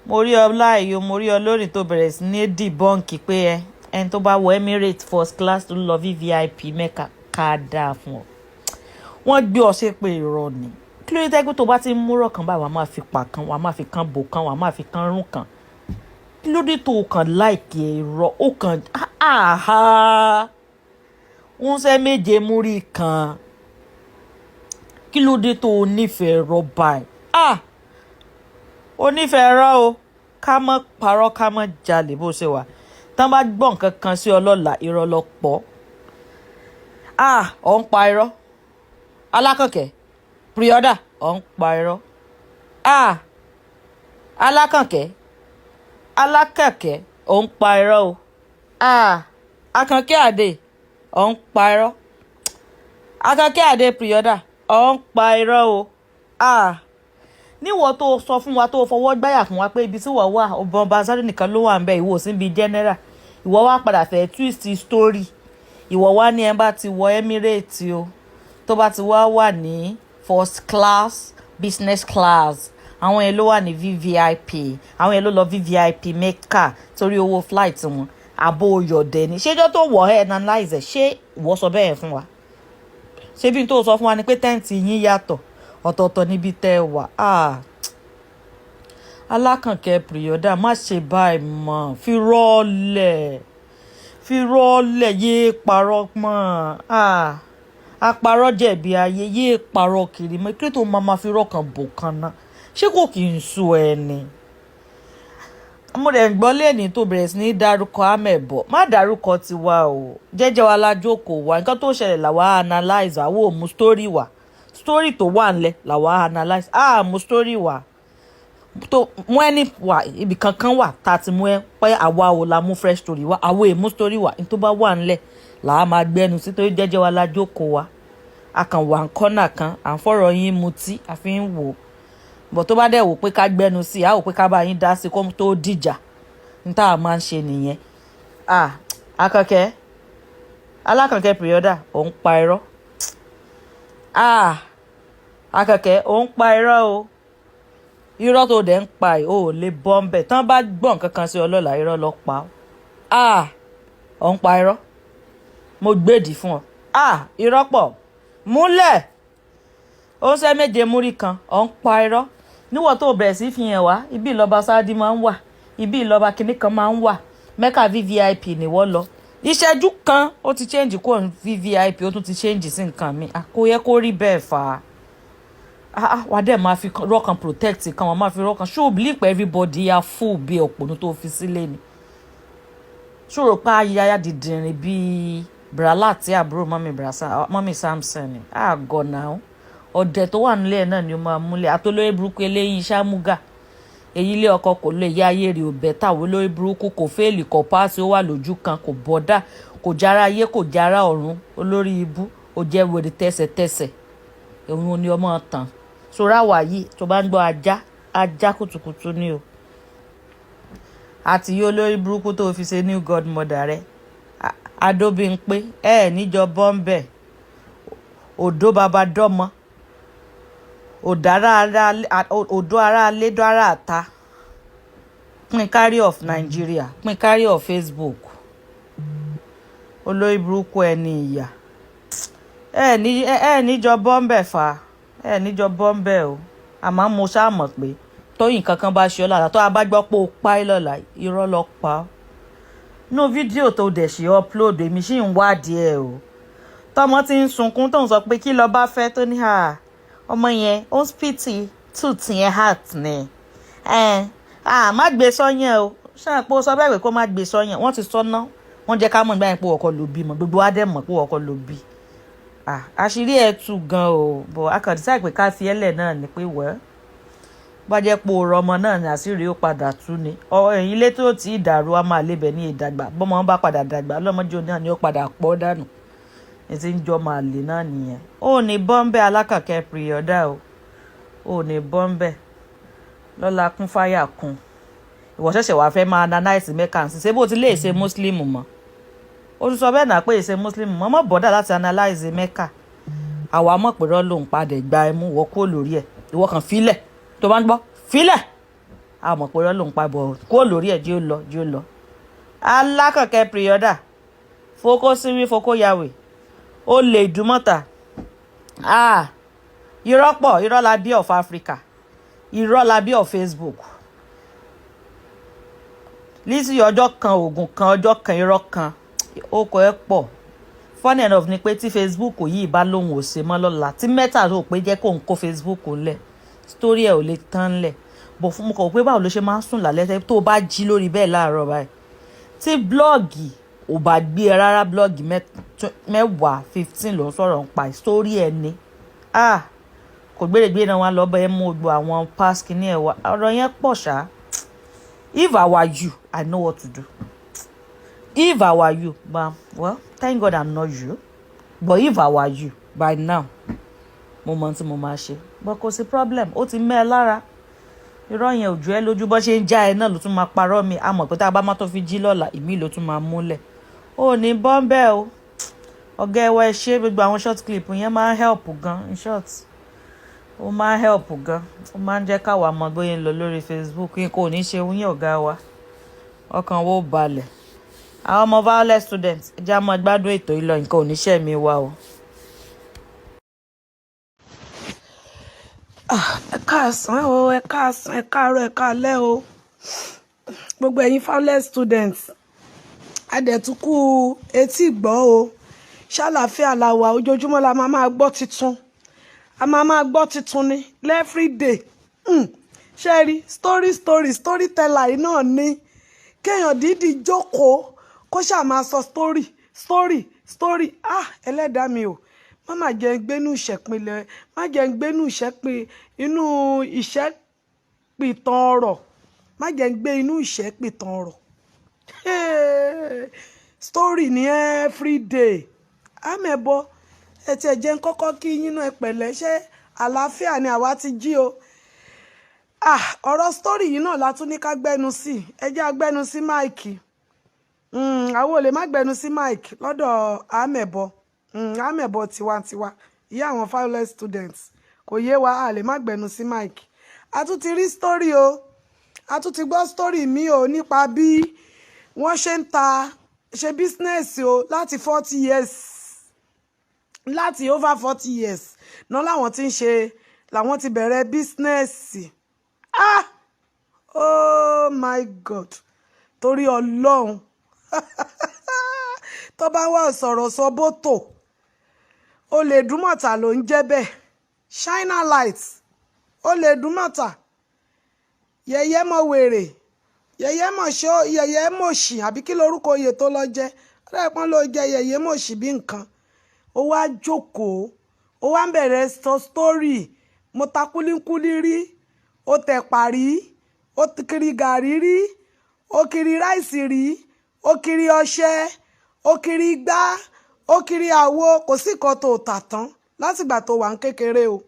mo rí ọ láàyò, mo rí ọ lórí tó bẹ̀rẹ̀ sí ní debunk pé ẹ ẹni tó bá wọ Emirates first class tó lọ VVIP Mecca, ká dáa fún ọ. Wọ́n gbé ọ ṣépè, irọ́ ni. Kí ló dé tẹ́gbẹ́ tó bá ti ń múrọ̀ kan báyìí, wàá máa fi pa kan, wàá máa fi kan bò kan, wàá máa fi kan rún kan? Kí ló dé tó kàn láìkì irọ́? Ó kàn áhà ń ṣe méje múrí kan. Kí ló dé tó o nífẹ̀ẹ́ rọ báyìí? Ah, o nífẹ̀ẹ́ rọ o. Ká mọ́ parọ́, ká mọ́ jalè, bó ṣe wà tán bá gbọ́ nǹkan kan sí ọlọ́lá, irọ́ lọ pọ̀. Ah, ọ̀ ń pa irọ́. Alákànkẹ́ pre-order, ọ̀ ń pa irọ́. Ah, Alákànkẹ́, Alákànkẹ́, ọ̀ ń pa irọ́ o. Ah, Akànkẹ́ Àdè, ọ̀ ń pa irọ́. Akànkẹ́ Àdè pre-order, ọ̀ ń pa irọ́ o. Ah, níwọ̀ tó sọ fún wa, tó fọwọ́ gbáyà fún wa pé ibi tí wọ́n wà, ọba Sáré nìkan ló wà ń bẹ, ìwọ sí ibi general. Ìwọ wá padà fẹ́ twist story. Ìwọ wá ní ẹ bá ti wọ Emirates o, tó bá ti wá wà ní first class, business class, àwọn yẹn ló wà ní VVIP, àwọn yẹn ló lọ VVIP Mecca torí owó flight wọn. Àbò oyọ̀dẹ̀ ni. Ṣéjọ́ tó wọ̀ ẹ́ analyze ẹ̀, ṣé ìwọ sọ bẹ́ẹ̀ fún wa? Ṣé bí n tó sọ fún wa ni pé tent yín yàtọ̀, ọ̀tọ̀ọ̀tọ̀ níbi tẹ́ ẹ wà? Ah, Alákànkẹ́ Priorder, má ṣe báyìí mọ́. Fi rọ́ọ̀lẹ̀, fi rọ́ọ̀lẹ̀, yéé parọ́ mọ́. Ah, àparọ́ jẹ̀bi ayé, yéé parọ́ kiri mọ́. Kí ló tó máa ma fi rọ́ọ̀kan bò kan ná? Ṣé kò kì í sú ẹ ni? Mo dẹ̀ gbọ́ lẹ́ni tó bẹ̀rẹ̀ sí ní dárúkọ Amẹ̀bọ̀. Má dárúkọ tiwa o, jẹ́jẹ́ wa la jókòó wa. Nǹkan tó ṣẹlẹ̀ làwa analyze. Àwa ò mú story wá. Story tó wà ńlẹ̀ làwa analyze. A mú story wá tó mú ẹni wà ibì kankan wà tá a ti mú ẹ pé àwa ò la mú fresh story wá. Àwa ò mú story wá. Ní tó bá wà ńlẹ̀ làá máa gbẹnu sí, torí jẹ́jẹ́ wa la jókòó wa. A kàn wà ń kọ́nà kan, à ń fọ̀rọ̀ yín mutí, a fi ń wò bọ̀. Tó bá dẹ̀ wò pé ká gbẹnu sí i, á wò pé ká bá yín dá sí i kó tó dìjà. Ní tá a máa ń ṣe nìyẹn. Ah, Akànkẹ́, Alákànkẹ́ Priorder, òun pa irọ́. Ah, Akànkẹ́, òun pa irọ́ o. Irọ́ tó dẹ̀ ń pa ẹ̀, o ò lè bọ́ ń bẹ̀. Tán bá gbọ́ nǹkan kan sí ọlọ́lá, irọ́ lọ pa ọ́. Ah, òun pa irọ́. Mo gbèdì fún ọ. Ah, irọ́ pọ̀ múlẹ̀. Ó ń ṣẹ́ méje múrí kan. Ọ̀ ń pa irọ́ níwọ̀n tó bẹ̀rẹ̀ sí fi hàn wá. Ibi ìlọba Saudi máa ń wà, ibi ìlọba kinní kan máa ń wà, Mecca VVIP ni wọ́n lọ. Ìṣẹ́jú kan, ó ti change kúrò ní VVIP, ó tún ti change sí nǹkan mi. Kò yẹ kó rí bẹ́ẹ̀ fà á. Wà á dẹ̀ máa fi rọ́ọ̀kan protect kan, wọ́n máa fi rọ́ọ̀kan. Ṣó o believe pé everybody ya full bí òpònú tó fi sílé ni? Ṣó rò pé ayáyá dìdìrín bíi brala tí àbúrò mọ́mí Samson ni àgọ̀ náà? Ọ̀dẹ̀ tó wà nílé ẹ̀ náà ni ó máa múlẹ̀. Àtolóyè burúkú eléyìí ṣámúgà, èyí ilé ọkọ kò lè yá ayé rè ò bẹ́tà wó. Lórí burúkú, kò fail, kò pass, ó wà lójú kan, kò bọ́dà, kò jára ayé, kò jára ọ̀run. Olórí ibú, ó jẹ́ wèrè tẹ́sẹ̀tẹ́sẹ̀. Òun ni ọmọ tàn sórí àwà yìí. Tó bá ń gbọ́ ajá, ajá kùtùkùtù ni o. Àti yóò lórí burúkú tó fi ṣe new godmother rẹ, Adóbímpé, ẹ níjọ bọ́ńbẹ́ òdó bàbá dọ́mọ òdó ara lédó ara àta. Pín of Nigeria, pín of Facebook, olórí burúkú ẹni ìyà. Ẹ níjọ bọ́ńbẹ́ fa, ẹ níjọ bọ́ńbẹ́ o. Àmọ́ mo ṣáà mọ̀ pé tóyìn kankan bá ṣe ọ́ lára, tó a bá gbọ́ pé o pa ẹ́ lọ́la, irọ́ lọ pa ọ́. Nínú fídíò tó dẹ̀ ṣe upload, èmi sì ń wádìí ẹ̀ o. Tọmọ ti ń sunkún, tó ń sọ pé kí lọ bá fẹ́ tó ní à ọmọ yẹn ó ń spit tooth yẹn heart ni ẹ à má gbé sọ́yàn o. Ṣáà pé ó sọ bẹ́ẹ̀ pé kó má gbé sọ́yàn. Wọ́n ti sọ ná, wọ́n jẹ́ ká mọ̀ nígbà yẹn pé ọkọ ló bímọ. Gbogbo wa dẹ̀ mọ̀ pé ọkọ ló bí. Àṣírí ẹ̀ tú gan o, bọ̀ akàndísà pé ká fi ẹlẹ̀ náà ni pé wẹ́ bá jẹ́ pé o rọmọ náà ní, àṣírí ó padà tú ni. Ilé tó ti dàrú, a máa lébẹ̀ ní ìdàgbà. Bọ́mọ bá padà dàgbà lọ́mọdé náà ni ó padà pọ̀ dànù. Ní ti ń jọ máa lè náà nìyẹn. Ó ní bọ́ńbẹ́, Alákànkẹ́ Priorder o, ó ní bọ́ńbẹ́ lọ́la. Kún fáyà kún. Ìwọ ṣẹ̀ṣẹ̀ wàá fẹ́ máa analyse Mecca sí. Ṣé bó ti lè ṣe Muslim mọ́? Ó tún sọ bẹ́ẹ̀ náà pé ìṣe Muslim mọ́. Mọ́ bọ́dà láti analyse Mecca. Àwa mọ̀ pé rọ́ lòun padà gba ẹmú. Ìwọ kúrò lórí ẹ̀. Ìwọ kàn fílẹ̀ tó bá ń gbọ́, fílẹ̀. A mọ̀ pé rọ́ lòun pa bọ̀, kúrò lórí ẹ̀. Jí ó lọ, jí ó lọ. Alákànkẹ́ Priorder, fokó síwí, fokó yàwé, ó lè dùmọ̀tà. Ah, irọ́ pọ̀. Irọ́ la bí of Africa, irọ́ la bí of Facebook. Lizzy, ọjọ́ kan oògùn kan, ọjọ́ kan irọ́ kan, ó kọ ẹ́ pọ̀. Funny enough ni pé tí Facebook yìí bá lóun ò ṣe mọ́ lọ́la, tí Meta rò pé jẹ́ kóun kó Facebook ńlẹ̀, story ẹ̀ ò lè tán ńlẹ̀. Bọ̀ fún mo kọ̀ pé báwo ló ṣe máa ń sùn lálẹ́ tó bá jí lórí bẹ́ẹ̀ láàárọ̀ báyìí, tí blog ò bá gbé ẹ rárá, blog 10, 15 ló ń sọ̀rọ̀ ń pa story ẹ ni. Ah, kò gbèrègbè náà wá lọ bá ẹ mú gbogbo àwọn pass kìíní ẹ wá. Ọ̀rọ̀ yẹn pọ̀ ṣá. If I were you, I know what to do. If I were you, but well, thank God I'm not you, but if I were you by now, mo mọ tí mo máa ṣe. But kò sí problem, ó ti mẹ́ ẹ lára. Irọ́ yẹn ò jù ẹ́ lójú. Bọ́ ṣe ń já ẹ náà ló tún máa parọ́ mi. A mọ̀ pé tá a bá má tó fi jí lọ́la, ìmí ló tún máa múlẹ̀. Ó ní bọ́ńbẹ́ o. Ọ̀gá ẹwà, ẹ ṣe gbogbo àwọn short clip yẹn máa ń help gan. In short, ó máa ń help gan, ó máa ń jẹ́ káwa mọ bóyá ń lọ lórí Facebook yín. Kò ní ṣe yín, ọ̀gá wa, ọkàn wo balẹ̀. Àwọn ọmọ violet student, ẹ jẹ́ á máa gbádùn ètò yìí lọ. Nǹkan ò ní ṣẹ̀mí wa o. Ẹ káàsán o, ẹ káàsán, ẹ káàárọ̀, ẹ káalẹ́ o, gbogbo ẹ̀yin fowler students. Adẹ̀túnkù etí ìgbọ́ o. Ṣàlàáfíà la wà? Ojoojúmọ́ la máa máa gbọ́ titun, a máa máa gbọ́ titun ní everyday. Ṣe rí story, story, storyteller yìí náà ni kéèyàn dídì jókòó kó ṣáà máa sọ story, story, story. Ah, ẹlẹ́dàá mi o, má má jẹ́ ń gbénú ìṣẹ̀pinlẹ̀, má jẹ́ ń gbénú ìṣẹ́pin inú ìṣẹ́pìtàn ọ̀rọ̀, má jẹ́ ń gbé inú ìṣẹ́pìtàn ọ̀rọ̀. Story ní everyday. Àmẹ́bọ ẹ tiẹ̀ jẹ́ ń kọ́kọ́ kí yín náà. Ẹ pẹ̀lẹ́, ṣé àlàáfíà ni? Àwa ti jí o. Ah, ọ̀rọ̀ story yìí náà la tún ní ká gbẹ́nu sí. Ẹ jẹ́ agbẹ́nu sí mic. Àwọn ò lè má gbẹ́nu sí mic lọ́dọ̀ àmẹ́bọ. Àmẹ́bọ tiwantiwa, ìyá àwọn fowler students, kò yé wa, a lè má gbẹ́nu sí mic. A tún ti rí story o, a tún ti gbọ́ story mi o, nípa bí wọ́n ṣe ń ta, ṣe business o láti 40 years, láti over 40 years náà làwọn ti ń ṣe, làwọn ti bẹ̀rẹ̀ business. Ah, oh my God, torí Ọlọ́run, tó bá wà sọ̀rọ̀ sọ bótò, olè dúmọ̀tà ló ń jẹ́ bẹ́ẹ̀. China light, olè dúmọ̀tà, yẹ̀yẹ́ mọ̀ wèrè, yẹ̀yẹ́ mọ̀ ṣó, yẹ̀yẹ́ mọ̀ṣì, àbí kí lorúkọ oyè tó lọ jẹ́? Ọ̀rẹ́ ló jẹ́ yẹ̀yẹ́ mọ̀ṣì bí nǹkan. Ó wá jókòó, ó wá ń bẹ̀rẹ̀ sọ story. Mo ta kúlíkúlí rí, ó tẹ̀pà rí, ó kiri gàrí rí, ó kiri rice rí, ó kiri ọṣẹ, ó kiri igbá, ó kiri àwo. Kò sí nǹkan tó tà tán látìgbà tó wà ń kékeré o.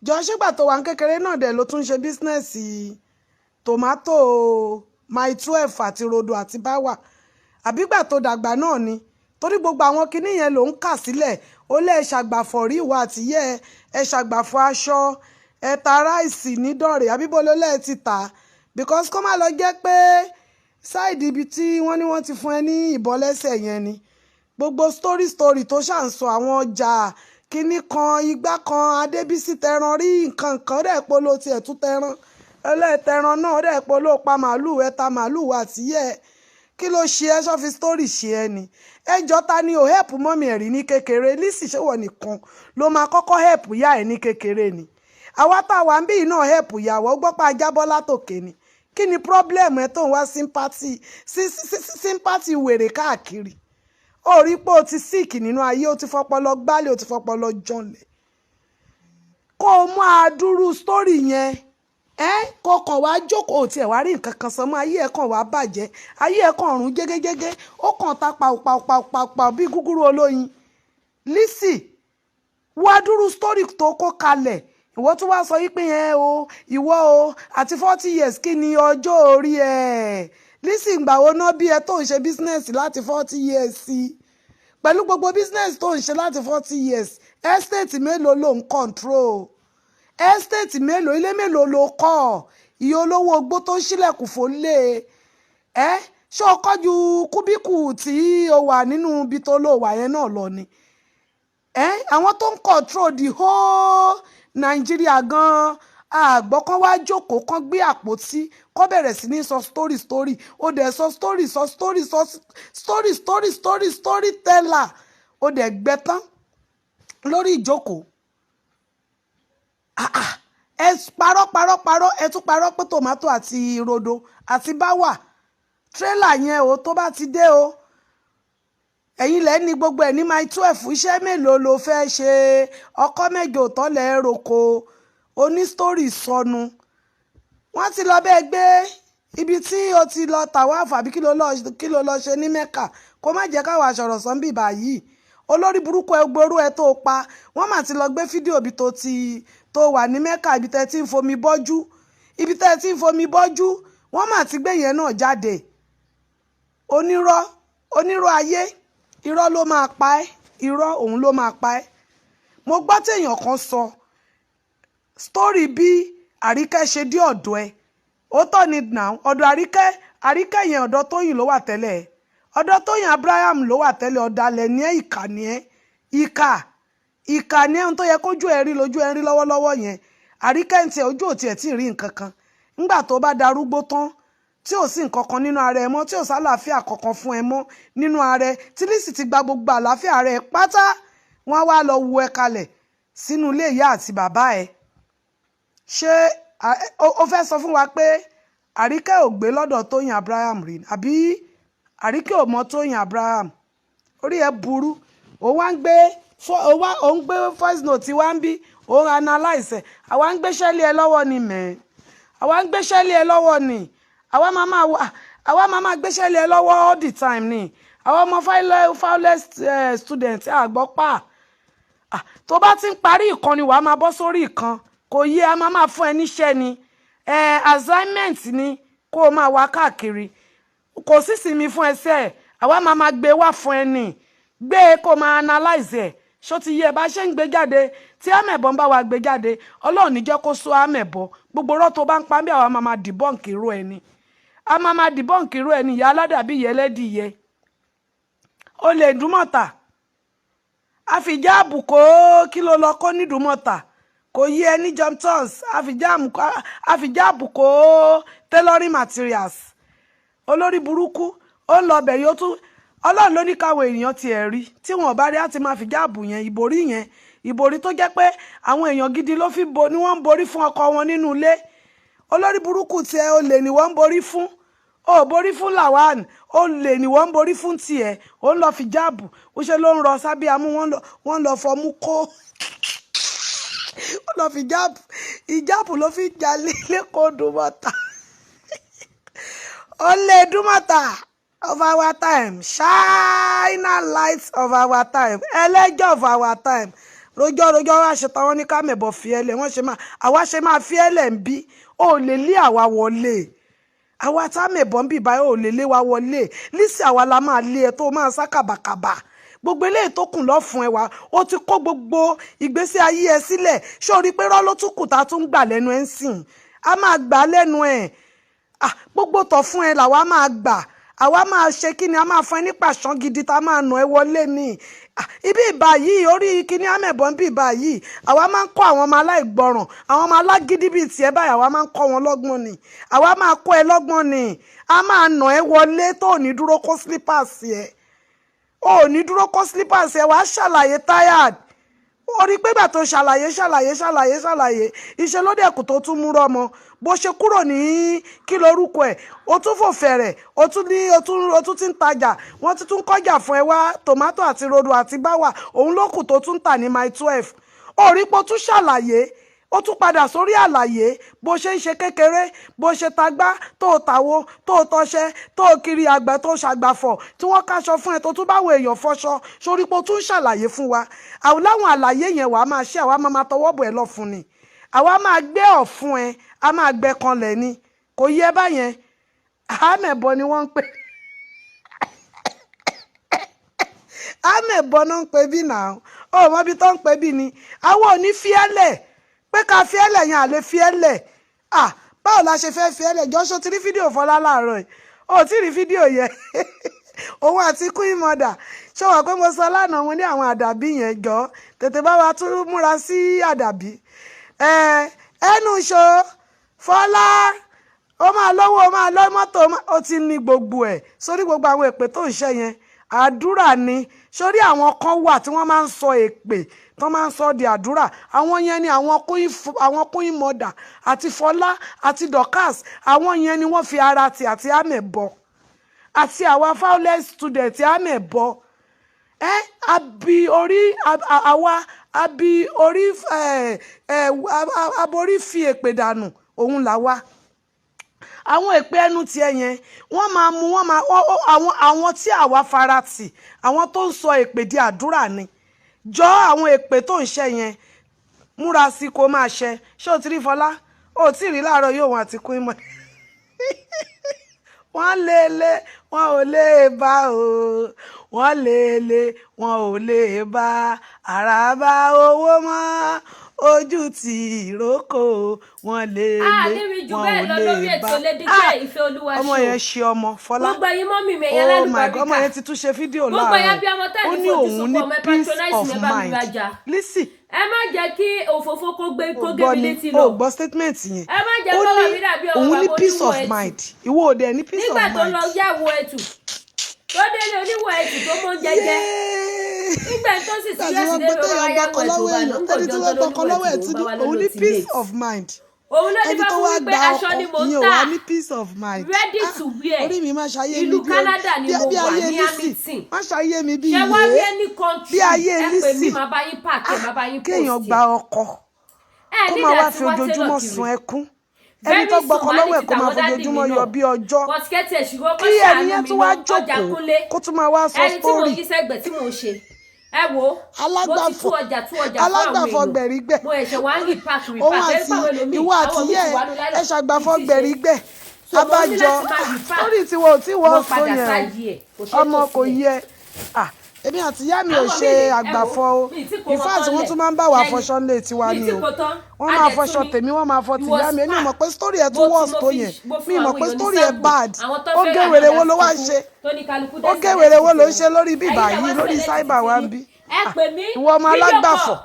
Jọ, ṣégbà tó wà ń kékeré náà dẹ̀ ló tún ṣe business tòmátò Mile 12 àti rodo àti báwà, àbígbà tó dàgbà náà ni? Torí gbogbo àwọn kinní yẹn ló ń kà sílẹ̀. Ó lẹ́ ṣàgbàfọ̀ rí, ìwà àtìyẹ́ ẹ ṣàgbàfọ̀ aṣọ, ẹ ta rice nídọ̀rẹ̀, àbíbó ló lẹ́ẹ̀ ti tà? Because kó má lọ jẹ́ pé side ibi tí wọ́n ní wọ́n ti fún ẹ ní ìbọn lẹ́sẹ̀ yẹn ni gbogbo story, story tó ṣà ń sọ, àwọn ọjà kinní kan, igbá kan, Adébísí tẹran rí, nǹkan kan dẹ̀ polo tiẹ̀ tún tẹran ẹlẹ́tẹran náà dẹ̀ polo pa màálùú, ẹ ta màálùú àtìyẹ́. Kí ló ṣe ẹ́? Sọ́fi story ṣe ẹ́ ni? Ẹjọ́, ta ni ò help mummy ẹ̀ rí ní kékeré? Lizzy, ṣéwọ̀ nìkan ló máa kọ́kọ́ help ìyá ẹ̀ ní kékeré ni? Àwa tá a wà ń bí náà help ìyàwó gbọ́ pé ajábọ́ látòkè ni. Kí ni problem ẹ tó ń wá sympathy, sympathy wèrè káàkiri? Ó rí pé o ti sick nínú ayé, o ti fọpọlọ gbálẹ̀, o ti fọpọlọ janlẹ̀. Kó o mú àdúrú story yẹn ẹ, kó kàn wá jókòó, tiẹ̀ wá rí nǹkan kan sọ mọ́. Ayé ẹ̀ kàn wá bàjẹ́, ayé ẹ̀ kàn rún jégéjégé, ó kàn ta pàù bí gúgúrú olóyin. Lizzy, wá dúró story tó kó kalẹ̀. Ìwọ tún wá sọ yí pé ẹ o, ìwọ o, àti 40 years. Kí ni ọjọ́ orí ẹ̀, Lizzy? Ìgbà wo ná bí ẹ tó ń ṣe business láti 40 years sí? Pẹ̀lú gbogbo business tó ń ṣe láti 40 years, estate mélòó ló ń control? Estate mélòó, ilé mélòó ló kọ́? Iye olówó ogbó tó ń ṣílẹ̀kùn fún lé ẹ, ṣé o kọ́ ju cubicle tí o wà nínú ibi tó lò wà yẹn náà lọ ni? Ẹ àwọn tó ń control the whole Nàìjíríà gan-an, àgbọ̀ kan wá jókòó, kan gbé àpótí, kó bẹ̀rẹ̀ sí ní sọ story, story. Ó dẹ̀ sọ story, sọ story, sọ story, story, story, story teller. Ó dẹ̀ gbẹ tán lórí ìjókòó. Ah, ah. Ẹ parọ́, parọ́, parọ́, ẹ tún parọ́ pé tòmátò àti rodo àti báwà, tírélà yẹn o, tó bá ti dé o, ẹ̀yin lẹ́ ní gbogbo ẹ̀ ní Mile 12. Iṣẹ́ mélòó ló fẹ́ ṣe? Ọkọ́ mẹ́jọ tọ́lẹ̀ roko, oní story sọnù. Wọ́n ti lọ bẹ́ẹ̀ gbé ibi tí o ti lọ tàwáàfù, àbí kí ló lọ ṣe ní Mẹ́kà? Kó má jẹ́ káwa sọ̀rọ̀ sọ́nbì báyìí. Olórí burúkú, ẹgbẹ́rú ẹ tó pa wọ́n mà ti lọ gbé fídíò ibi tó ti tó wà ní Mẹ́kà, ibi tẹ́ ti ń fomi bọ́jú. Ibi tẹ́ ẹ ti ń fomi bọ́jú, wọ́n mà ti gbé yẹn náà jáde. Onírọ́, onírọ́ ayé, irọ́ ló máa pa ẹ́, irọ́ òun ló máa pa ẹ́. Mo gbọ́ téèyàn kan sọ story bí Àríkẹ́ ṣe dé ọ̀dọ̀ ẹ. Ó tọ́ ni now, ọ̀dọ̀ Àríkẹ́, Àríkẹ́ yẹn, ọ̀dọ̀ Tóyìn ló wà tẹ́lẹ̀. Ọ̀dọ̀ Tóyìn Abraham ló wà tẹ́lẹ̀. Ọ̀dàlẹ̀ ní ẹ́, ìkà ní ẹ́, ìkà, ìkà ní ẹ́. Ohun tó yẹ kójú ẹ rí lójú ẹ rí lọ́wọ́lọ́wọ́ yẹn. Àríkẹ́ ń tiẹ̀, ojú ò tiẹ̀ tí ì rí nǹkan kan. Ńgbà tó bá darúgbó tán, tí ò sí nǹkan kan nínú ara ẹ mọ́, tí ò sálàáfíà kankan fún ẹ mọ́ nínú ara ẹ, tí Lizzy ti gba gbogbo àlàáfíà rẹ pátá, wọ́n wá lọ wu ẹ kalẹ̀ sínú ilé ìyá àti bàbá ẹ. Ṣé o fẹ́ sọ fún wa pé Àríkẹ́ ò gbé lọ́dọ̀ Tóyìn Abraham rí, àbí Àríkẹ́ ò mọ Tóyìn Abraham? Orí ẹ burú. Ó wá ń gbé, ó ń gbé voice note wá ń bí, ó ń analyse ẹ̀. Àwa ń gbéṣẹ́ lé ẹ lọ́wọ́ ni mẹ́ẹ̀, àwa ń gbéṣẹ́ lé ẹ lọ́wọ́ ni. Àwa máa máa gbéṣẹ́ lé ẹ lọ́wọ́ all the time ni. Àwa ọmọ foulest student àgbọ̀ pa. Tó bá ti ń parí ìkan ni wàá máa bọ́ sórí ìkan. Kò yé, a máa máa fún ẹ níṣẹ́ ni, assignment ni kó o máa wá káàkiri. Kò sí sinmi fún ẹsẹ̀ ẹ̀. Àwa máa máa gbé wá fún ẹ nì, gbé e kó máa analyze ẹ̀. Ṣó ti yé ẹ? Bá ṣe ń gbé jáde, tí àmẹ̀bọ̀ ń bá wa gbé jáde, Ọlọ́run ní jẹ́ kó sọ àmẹ̀bọ̀. Gbogbo ọ̀rọ̀ tó bá ń pa bí, àwa máa máa debunk irú ẹni, a máa máa debunk irú ẹni. Ìyá aládàbí ìyẹlẹ́dìyẹ, ó lè dúmọ̀tà àfijáàbù kó kí ló lọ kó nídùúmọ̀tà. Kò yí ẹ ní Jomtons, àfijáàbù kó tailoring materials. Olórí burúkú, ó ń lọ bẹ̀ yóò tún. Ọlọ́run ló ní káwọn èèyàn tiẹ̀ rí. Tí wọn bá rí, á ti máa fi jáàbù yẹn, ìborí yẹn, ìborí tó jẹ́ pé àwọn èèyàn gidi ló fi bo ni wọ́n ń borí fún ọkọ wọn nínú ilé. Olórí burúkú tiẹ̀, olè ni wọ́n ń borí fún. Ó borí fún Lawan, olè ni wọ́n ń borí fún tiẹ̀. Ó ń lọ fi jáàbù, ó ṣe ló ń rọ sábẹ́ amú. Wọ́n lọ fọmú kó, ó lọ fi jáàbù, ìjáàbù ló fi jalè lẹ́kọ̀ọ́ dùmọ̀tà. Olè dùmọ̀tà of our time, shine light of our time, ẹlẹ́jọ́ of our time. Rojọ́ rojọ́ wá ṣe tán, wọ́n ní ká mẹ̀bọ̀ fi ẹ́lẹ̀. Wọ́n ṣe máa, àwa ṣe máa fi ẹ́lẹ̀ ń bí. Ó lè lé àwa wọlé. Àwa tá mẹ̀bọ̀ ń bì báyìí, ó lè lé wa wọlé. Lísì, àwa la máa lé ẹ tó máa sá kàbàkàbà. Gbogbo eléyìí tó kùn lọ́fun ẹ wá, ó ti kó gbogbo ìgbésí ayé ẹ sílẹ̀. Ṣé o rí i pé rọ́ ló tún kù tá a tún gbà lẹ́nu ẹ̀ ń sìn? A máa gbà lẹ́nu ẹ̀. Ah, gbogbo tọ̀ fún ẹ làwa máa gbà. Àwa máa ṣe kí ni? A máa fún ẹ ní pàṣán gidi tá a máa nà ẹ wọlé ni. Ah, ibi ìbà yìí, orí kíní àmẹ̀bọ̀ ń bí ìbà yìí, àwa máa ń kọ́ àwọn ọmọ aláìgbọràn, àwọn ọmọ alágídí bíi tiẹ̀ báyìí, àwa máa ń kọ́ wọn lọ́gbọ́n ni. Àwa máa kọ́ ẹ lọ́gbọ́n ni. A máa nà ẹ wọlé tó ò ní dúró kó slippers ẹ, ò ní dúró kó slippers ẹ. Wàá ṣàlàyé tired. Ó rí pé gbà tó ṣàlàyé, ṣàlàyé, ṣàlàyé, ṣàlàyé, iṣẹ́ ló dẹ̀kù tó tún mú rọ́mọ. Bó ṣe kúrò ní kí lorúkọ ẹ̀, ó tún fò fẹ̀rẹ̀, ó tún ní ó tún ti ń tajà. Wọ́n ti tún kọjà fún ẹ wá, tòmátò àti rodo àti báwà, òun ló kù tó tún tà ní Mile 12. Ó rí pé ó tún ṣàlàyé, ó tún padà sórí àlàyé. Bó ṣe ń ṣe kékeré, bó ṣe tagbá tó tàwo tó tọṣẹ tó kiri àgbẹ̀ tó ṣàgbàfọ̀, tí wọ́n káṣọ fún ẹ, tó tún báwo èèyàn fọṣọ, sórí pé ó tún ṣàlàyé fún wa. Àwọn láwọn àlàyé yẹn, wàá máa ṣe, àwa máa máa tọwọ́ bọ̀ ẹ́ lọ́fun ni. Àwa máa gbé ọ̀fun ẹ, a máa gbẹ kanlẹ̀ ni. Kò yẹ báyẹn. Àmẹ̀bọ ni wọ́n ń pè, àmẹ̀bọ náà ń pè bí náà. Ó mọ ibi tó ń pè bí ni. Àwọn ò ní fiẹ́lẹ̀ pé ká fiẹ́lẹ̀ yẹn, àlè fiẹ́lẹ̀. À, báwo la ṣe fẹ́ fiẹ́lẹ̀? Jọ́sọ́ ti rí fídíò Fọlá láàárọ̀ yìí? Ó ti rí fídíò yẹn, òun àti Queen Mother. Ṣé wọ́n pé mo sọ lánàá, mo ní àwọn àdàbí yẹn, jọ tètè bá wa tún múra sí àdàbí ẹnu ṣo. Fọlá, ó máa lówó, ó máa lọ mọ́tò, ó ti ní gbogbo ẹ̀ sórí. Gbogbo àwọn èpè tó ń ṣe yẹn, àdúrà ni. Sórí àwọn kan wà tí wọ́n máa ń sọ èpè tó máa ń sọ di àdúrà. Àwọn yẹn ni àwọn Queen Mother àti Fọlá àti Dorcas. Àwọn yẹn ni wọ́n fi ara tì àti àmẹ̀bọ àti àwa foulest student àmẹ̀bọ ẹ abi orí àwa abi orí ẹ ẹ aborí fi èpè dànù. Òun là wá àwọn èpè ẹnu tiẹ̀ yẹn, wọ́n máa mú, wọ́n máa àwọn tí àwa fara tì, àwọn tó ń sọ èpè di àdúrà ni. Jọ, àwọn èpè tó ń ṣe yẹn, múra sí kó máa ṣe. Ṣé o ti rí Fọlá? Ó tí ì rí láàárọ̀ yóò, wọn àti Queen Mother, wọ́n lé lé, wọn ò lè bá o. Wọ́n lé lé, wọn ò lè bá. Àràbà owó mọ́ ojú tí ìrókò. Wọ́n lé A lé, ní rí jù wọn bẹ́ẹ̀ ò lọ lè lórí bá. ètò Lady K Ah! Ìfẹ́ Olúwa Ọmọ Show. yẹn ṣe ọmọ Fọlá. Gbogbo ẹ̀yin mummy mi, ẹ̀yin Oh my God, ọmọ alálùbáríkà, yẹn ti tún ṣe fídíò gbogbo ẹ̀yin láàárọ̀. abiyamọ tẹ́ Ó ní ní fojú òun sunkún ní ọmọ, ẹ peace patronize of mi, ẹ bá mi mind. rajà. Lizzy, Ẹ má jẹ́ kí òfófó kó gbé ò kó gé gbọ́ mi ni létí o lọ. gbọ́ statement yẹn. Ẹ má jẹ́ Ó kọ́rọ̀ ní mi dàbí ọ̀rọ̀ òun ní bàbá peace oníwọ̀ of ẹtù mind. Ìwọ ò dẹ̀ ní peace nígbà of tó mind. lọ yàwó ẹtù, tó délé oníwọ̀ ẹtù, tó mọ́ jẹjẹ Yéé! Nígbà tó sì Nígbà tí serious wọ́n dé gbé ló téèyàn wá gbọ́kọ yàwó ẹtù lọ́wọ́ bá èèyàn, lọ ń ẹni tí gbọ̀jọ́ wọ́n tó gbọ́kọ lóníwọ̀ lọ́wọ́ ẹ̀ ẹtù tún ló ní bá wá òun lọ́lọ́ ní ti peace late. of mind. Òun ló ní Ẹni bá tó fún wá wípé gba aṣọ ọkọ ni mò ń ìyẹn ò tà, wá ní peace of mind. ready Ah, to wear. orí mi, má ṣayé mi Ìlú bí Canada ni bí mo bí wà ayé ní Lizzy. Hamilton. Má ṣayé mi bí Ṣé wá rí ìyé any country, bí ayé ẹ pè mí, Lizzy. màá bá yín pack ẹ, Ah, màá bá yín kéèyàn post gba ẹ. ọkọ Ẹ kó nídìí máa wá àti fi wá tailor ojoojúmọ́ kiri. sun ẹkún. Ẹni Very tó soon gbọ́kọ màá ní lọ́wọ́ ẹ̀ ti kó máa tàwọn daddy mi fojoojúmọ́ yọ náà. bí ọjọ́. But kẹ́tì ẹ̀ ṣùgbọ́n Kí kọ́ ẹni ṣàánú yẹn mi tún wá náà, ọjà jókòó kúnlé. kó tún máa wá sọ Ẹni tí mò ń story. yí sẹ́gbẹ̀ẹ́ tí mò ń ṣe, ẹ wo, mo ti tú Alágbàfọ̀, ọjà, tú ọjà fún àwọn alágbàfọ̀ èèyàn. gbẹ̀rígbẹ̀. Mo ẹ̀ṣẹ̀ wá ń repack, Òun repack ẹ àti fáwọn ẹlòmíì, ìwọ àti àwọn míì yẹ ti wà ní ẹ láìlọ ṣàgbàfọ̀ mi ti ṣe. gbẹ̀rígbẹ̀. So mo ní Abájọ láti máa repack. story tiwọn ò tí wọ́n Mo tó padà yẹn sáyé ẹ̀, kò o. ṣe é Ọmọ tó kò sílẹ̀. yẹ. Ah, èmi àti ìyá mi ò Àwọn ṣe míì ẹ wo, àgbàfọ̀ o. mi ì tí kó In wọn fact, tán wọ́n lẹ̀. tún máa ń bá wa Ṣẹ́yìn fọṣọ nílé tiwa mi ì ni tí o. kó tán. Wọ́n máa Adẹ̀ fọṣọ tún ní tèmi, wọ́n máa fọ ìwọ tìyá mi. Èmi ò spa mọ̀ pé story ẹ̀ mo tún ti worse mo tó fi yẹn. mo Mi fún ì mọ̀ àwọn pé èèyàn ní story ẹ̀ sample bad. àwọn tó Ó fẹ́ gé rà wèrè náà wo ló wá ń lásìkò ṣe? tó ní kálukú Ó dẹ̀ gé select wèrè wo ló ń tiwọn. ṣe lórí bíbà Ẹ̀yin náà yìí, wá lórí select cyber wa ń tiyín. bí? Ẹ Ah, pè mí ìwọ ọmọ video alágbàfọ̀. call.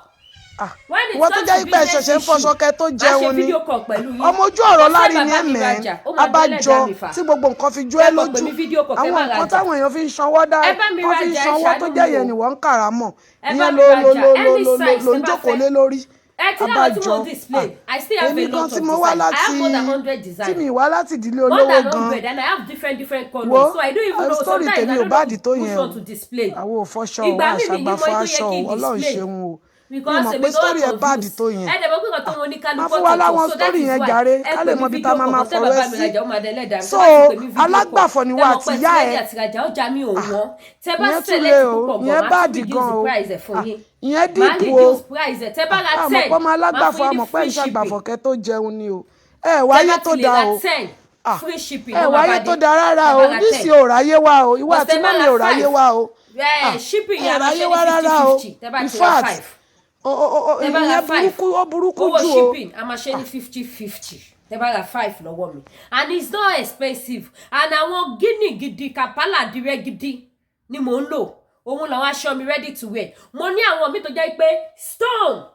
Ah, When it ìwọ tó comes jẹ́ to pé ẹ business ṣẹ̀ṣẹ̀ ń issue, fọṣọ kẹ tó máa ṣe jẹun ni. video call pẹ̀lú yín. Ọmọ ojú ọ̀rọ̀ Ẹ fẹ́ lárí ni bàbá ẹ mi mẹ́. rajà, ó máa dọ́lẹ̀ Abájọ dá mi fà. tí gbogbo nǹkan fi jó ẹ Kẹ́kọ̀ọ́ pè lójú. mí video call kẹ́ Àwọn má nǹkan rajà. táwọn èèyàn fi ń sanwó dá, Ẹ bá mi wọ́n fi ń rajà, ẹ sanwó tó ṣàánú jẹ́ mi yẹn o. ni wọ́n ń kàràmọ̀. Ẹ bá Ìyẹn mi ló ló rajà ló ló any ló ló size ló tẹ́ ń bá jókòó fẹ́. lé lórí. Ẹ ti láwọn tí Abájọ. mò ń display. Ah, I still have èmi a gan lot tí of mo wá design. I láti have more than 100 tí design. mi wá láti ìdílé More olówó than gan. 100, and I have different different Wo colours. So I don't even know, story sometimes tèmi I ò don't bad know tó which yẹn one o. to display. Àwọn ò fọṣọ o, Ìgbà míì mi ní mọ àṣàgbàfọ̀ èyí tó yẹ aṣọ kí o, n Ọlọ́run display. ṣeun o. Mi ò Because mọ̀ èmi pé gan story ẹ̀ bad confused. tó yẹn. Ẹ dẹ̀ mọ̀ pé nǹkan tó wọn ní Má kálukú fún wa ọ̀tọ̀ọ̀tọ̀, láwọn so that story is yẹn why jàre, ẹ ká pè lè mí mọ ibi tá video a máa call máa tẹ́ fọ̀rọ̀ bàbá ẹ mi sí. rajà, ó máa dẹ́lẹ̀ dà mí. So Tẹ́ bá ti pè mí video call, alágbàfọ̀ ni tẹ́ wà mọ̀ àti pé ẹ ti ìyá ready ẹ. àti rajà, ọjà mi ò Ah, wọ́n. Tẹ́ bá ìyẹn tún select le o, púpọ̀ gan, ìyẹn màá tún bad reduce gan the o. price ẹ̀ fún Ah, yín. ìyẹn Màá deep o. reduce price ẹ̀. Tẹ́ bá ra Àmọ̀ 10, pé ọmọ màá fún alágbàfọ̀, yín ní àmọ̀ pé free ń ṣàgbàfọ̀ shipping. kẹ́ tó jẹun ni o. Ẹ Tẹ́ wáyé bá tó ti lè dáa ra o. 10, Ah, free shipping ẹ ló máa wáyé bá tó dé. dáa rárá Tẹ́ o. bá ra Nísìnyí 10. ò ráyé wá o. Ìwọ But àti tẹ́ bá mummy ra ò ráyé 5, wá o. Ah, shipping ẹ yẹn a máa ráyé ṣe ní wá fifty rárá o. fifty. Tẹ́ bá In ti ra fact, 5. o Tẹ́ bá ra ìyẹn 5, burúkú, ó burúkú owó jù o. shipping a máa ṣe ní 50-50. Tẹ́ bá ra 5 lọ́wọ́ mi. And it's not expensive. And àwọn guinea gidi, Kampala àdìrẹ gidi ni mò ń lò. Òun làwọn aṣọ mi ready to wear. Mo ní àwọn mi tó jẹ́ pé stone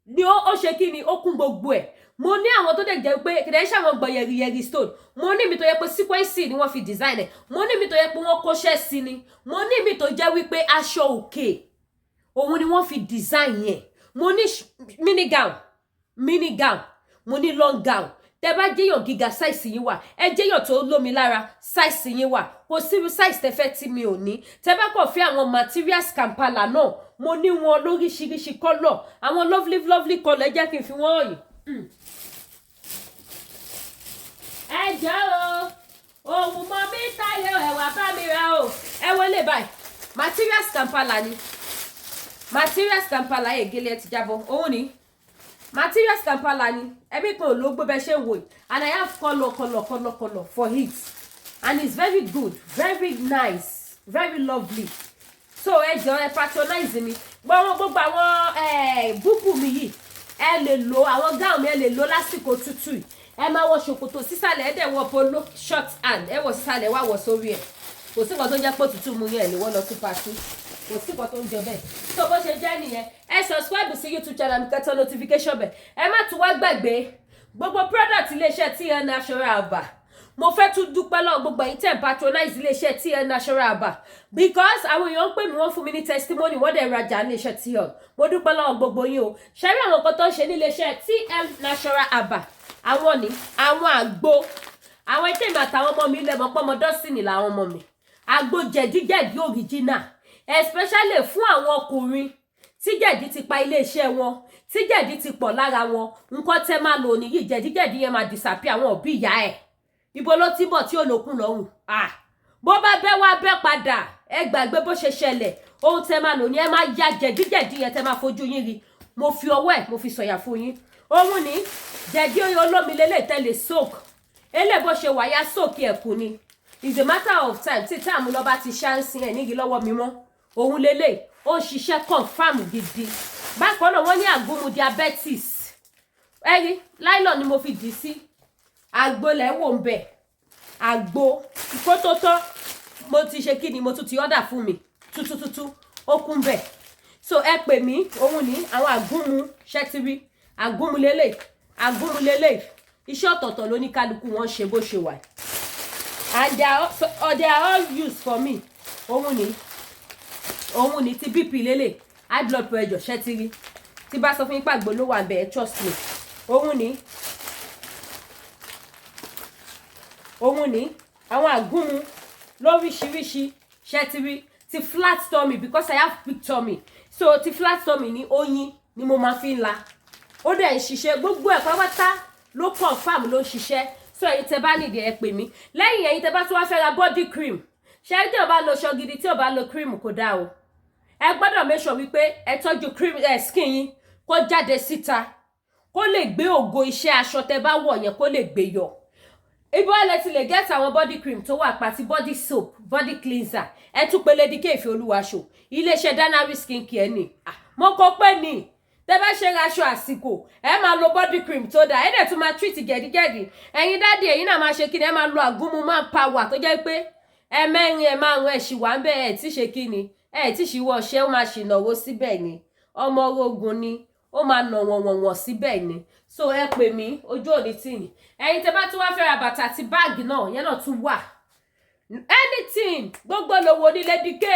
ni ó ṣe kí ni, ó kún gbogbo ẹ̀. Mo ní àwọn tó dẹ̀ jẹ́ pé kìdẹ̀ ṣe àwọn gbọ̀n yẹ̀rìyẹ̀rì stone. Mo ní mi tó yẹ pé sequence ni wọ́n fi design ẹ̀. Mo ní mi tó yẹ pé wọ́n kóṣẹ́ sí ni. Mo ní mi tó jẹ́ wípé aṣọ òkè òun ni wọ́n fi design yẹn. Mo ní mini gown, mini gown, mo ní long gown. Tẹ bá jẹ́yàn gíga, size yín wà. Ẹ jẹ́yàn tó lómi lára, size yín wà. Kò síru size tẹ fẹ́ tí mi ò ní. Tẹ bá kàn fẹ́ àwọn materials Kampala náà, mo ní wọn lóríṣiríṣi colour, àwọn lovely lovely colour. Ẹ jẹ́ kí n fi wọ́n hàn yín. Ẹ jọ̀ọ́ o, òun mọ mi táyọ̀, ẹ̀wà bá mi ra o. Ẹ wọlé báyìí, materials Kampala ni, materials Kampala. Ègélé ẹ ti jábọ́. Òun ni materials Kampala ni. Ẹbí kan ò ló gbé bẹ́ẹ̀ ṣe ń wò yìí. And I have colour, colour, colour, colour for it, and it's very good, very nice, very lovely. So ẹ jọ̀ọ́, ẹ patronize mi. Gbogbo àwọn búbù mi yìí, ẹ lè lo àwọn gown mi, ẹ lè lo lásìkò tútù yìí. Ẹ máa wọ ṣòkòtò sísàlẹ̀, ẹ dẹ̀ wọ polo short hand, ẹ wọ sísàlẹ̀, wá wọ sórí ẹ̀. Kò sí nǹkan tó ń jẹ́ pé òtútù mú yẹn, ẹ lè wọ́ lọ sí party. Kò sí nǹkan tó ń jẹ bẹ́ẹ̀. Tó bó ṣe jẹ́ nìyẹn. Ẹ subscribe sí YouTube channel mi, kẹ́ tẹ notification bell. Ẹ má tún wá gbàgbé gbogbo product iléeṣẹ́ TN Natural Herbal. Mo fẹ́ tún dúpẹ́ lọ́wọ́ gbogbo ẹ̀yin tẹ̀ ń patronize iléeṣẹ́ TN Natural Herbal, because àwọn èèyàn ń pè mí, wọ́n fún mi ní testimony, wọ́n dẹ̀ rajà ní iléeṣẹ́ TN. Mo dúpẹ́ lọ́wọ́ gbogbo yín o. Ṣẹ́rí àwọn nǹkan tó ń ṣe ní iléeṣẹ́ TN Natural Herbal, àwọn ní àwọn àgbo, àwọn ètò ìmọ̀ àtàwọn ọmọ mi lẹ́mọ̀ pọ́nmọ dọ́sìnì làwọn ọmọ mi. Àgbo jẹ̀díjẹ̀dí original, especially fún àwọn ọkùnrin tí jẹ̀dí ti pa iléeṣẹ́ wọn, tí jẹ̀dí ti pọ̀ lára wọn. Nǹkan tẹ́ máa lò nìyí, jẹ̀díjẹ̀dí yẹn máa disappear. Àwọn òbí ìyá ẹ̀ ibo ló ti bọ̀ tí ò lókun lọ́rùn? Ah, bó bá bẹ́ wá bẹ́ padà, ẹ gbàgbé bó ṣe ṣẹlẹ̀. Ohun tẹ́ máa lò ní ẹ máa ya jẹ̀díjẹ̀dí yẹn, tẹ́ máa fojú yín rí. Mo fi ọwọ́ ẹ̀, mo fi sọ̀yà fún yín. Òun ní Jẹ̀dí olómi lélẹ̀ tẹ́lẹ̀ soak eléyìí, bó ṣe wáyà soak ẹ̀kú ni. It's a matter of time tí táàmù lọ́ba ti ṣáǹsì ẹ̀ nígi lọ́wọ́ mi mọ́. Òun lélẹ̀, ó ń ṣiṣẹ́ confam gidi. Bákan náà, wọ́n ní àgúnmu diabetes. Ẹ̀rí nylon ni mo fi dì sí. Àgbo lẹ̀ wò ń bẹ̀, àgbo ìkótótó. Mo ti ṣe kí ni, mo tún ti order fún mi tútútútú, ó kún bẹ̀. So ẹ pè mí. Òun ní àwọn àgúnmu ṣẹ́tìrí, àgúnmu lélẹ̀, àgúnmu lélẹ̀. Iṣẹ́ ọ̀tọ̀ọ̀tọ̀ ló ní kálukú wọn ṣe bó ṣe wà, and they are all used for me. Òun ní, òun ní ti BP lélẹ̀, high blood pressure. Ṣẹ́tìrí tí bá sọ fún yín pàgbó ló wà bẹ́ẹ̀, trust me. Òun ní, òun ní àwọn àgúnmu lóríṣiríṣi. Ṣẹ́tìrí ti flat tummy, because I have big tummy, so ti flat tummy ní oyin ni mo máa fi ń la. Ó dẹ̀ ń ṣiṣẹ́, gbogbo ẹ̀ pátápátá ló confam, ló ń ṣiṣẹ́. So ẹ̀yin tẹ́ bá nídìí, ẹ pè mí. Lẹ́yìn, ẹ̀yin tẹ́ bá tún wá fẹ́ ra body cream, ṣé tí o bá lo aṣọ gidi, tí o bá lo cream, kò dáa o. Ẹ gbọ́dọ̀ make sure wípé ẹ tọ́jú cream ẹ, skin yín kó jáde síta, kó lè gbé ògo iṣẹ́ aṣọ tẹ́ bá wọ̀ yẹn, kó lè gbé yọ. Ibi wà lẹ ti lè get àwọn body cream tó wà pàtí, body soap, body cleanser. Ẹ tún pé Lady K Ìfẹ́ Olúwa Show, iléeṣẹ́ Danari Skin Care ni. Ah, mo kọ pé ní tẹ bá ṣe raṣọ àsìkò, ẹ máa lo body cream tó dáa, ẹ dẹ̀ tún máa treat gẹ̀dígẹ̀dí. Ẹ̀yin daddy, ẹ̀yin náà máa ṣe kí ni, ẹ máa lo àgúnmu máa power tó jẹ́ pé ẹ mẹ́rin, ẹ márùn, ẹ ṣì wà ń bẹ́, ẹ tí ṣe kí ni, ẹ tí ṣíwọ́ ọṣẹ́, ó máa ṣìnàwó síbẹ̀ ni. Ọmọ orogun ni ó máa nà wọ̀n wọ̀n wọ̀n síbẹ̀ ni. So ẹ pè mí, ojú òní tì yín. Ẹ̀yin tẹ bá tún wá fẹ́ ra bàtà àti báàgì náà, yẹn náà tún wà. Anything, gbogbo lówó ní Lady K,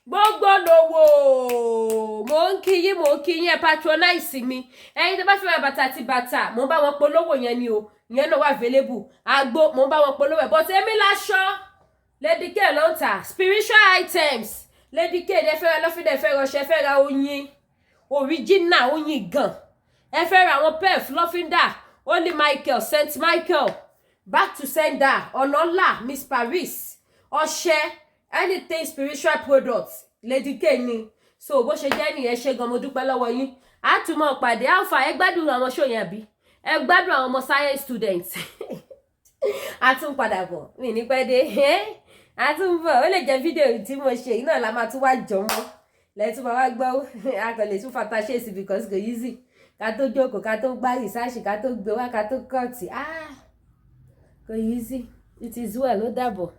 gbogbo lówó. Mò ń kí yín, mò ń kí yín, ẹ patronize mi. Ẹ̀yin tẹ bá fẹ́ ra bàtà àti bàtà, mò ń bá wọn polówó yẹn ni o. Ìyẹn náà wà available. Àgbo, mò ń bá wọn polówó ẹ̀, but èmi láṣọ, Lady K ló ń tà. Spiritual items, Lady K. Ẹ fẹ́ ra lọ́fíńdà, ẹ fẹ́ ra ọṣẹ, ẹ fẹ́ ra oyin original, oyin gan, ẹ fẹ́ ra àwọn perf, lọ́fíńdà, Holy Michael, Saint Michael, back to sender, ọ̀nà ńlá, Miss Paris, ọṣẹ, anything spiritual products, Lady K ni. So bó ṣe jẹ́ nìyẹn. Ṣe gan, mo dúpẹ́ lọ́wọ́ yín. A tún mọ̀ pàdé alpha. Ẹ gbádùn àwọn show yẹn àbí? Ẹ gbádùn àwọn ọmọ science students. A tún padà bọ̀, mi ní pẹ́ dé, a tún bọ̀. Ó lè jẹ́ fídíò tí mo ṣe yìí náà la máa tún wá jọ mọ́ lẹ́tún máa wá gbọ́. A kàn lè tún fata ṣe sí because kò easy ká tó jókòó, ká tó gbá research, ká tó gbé wá, ká tó cut. Ah, kò easy. It is well. Ó dàbọ̀.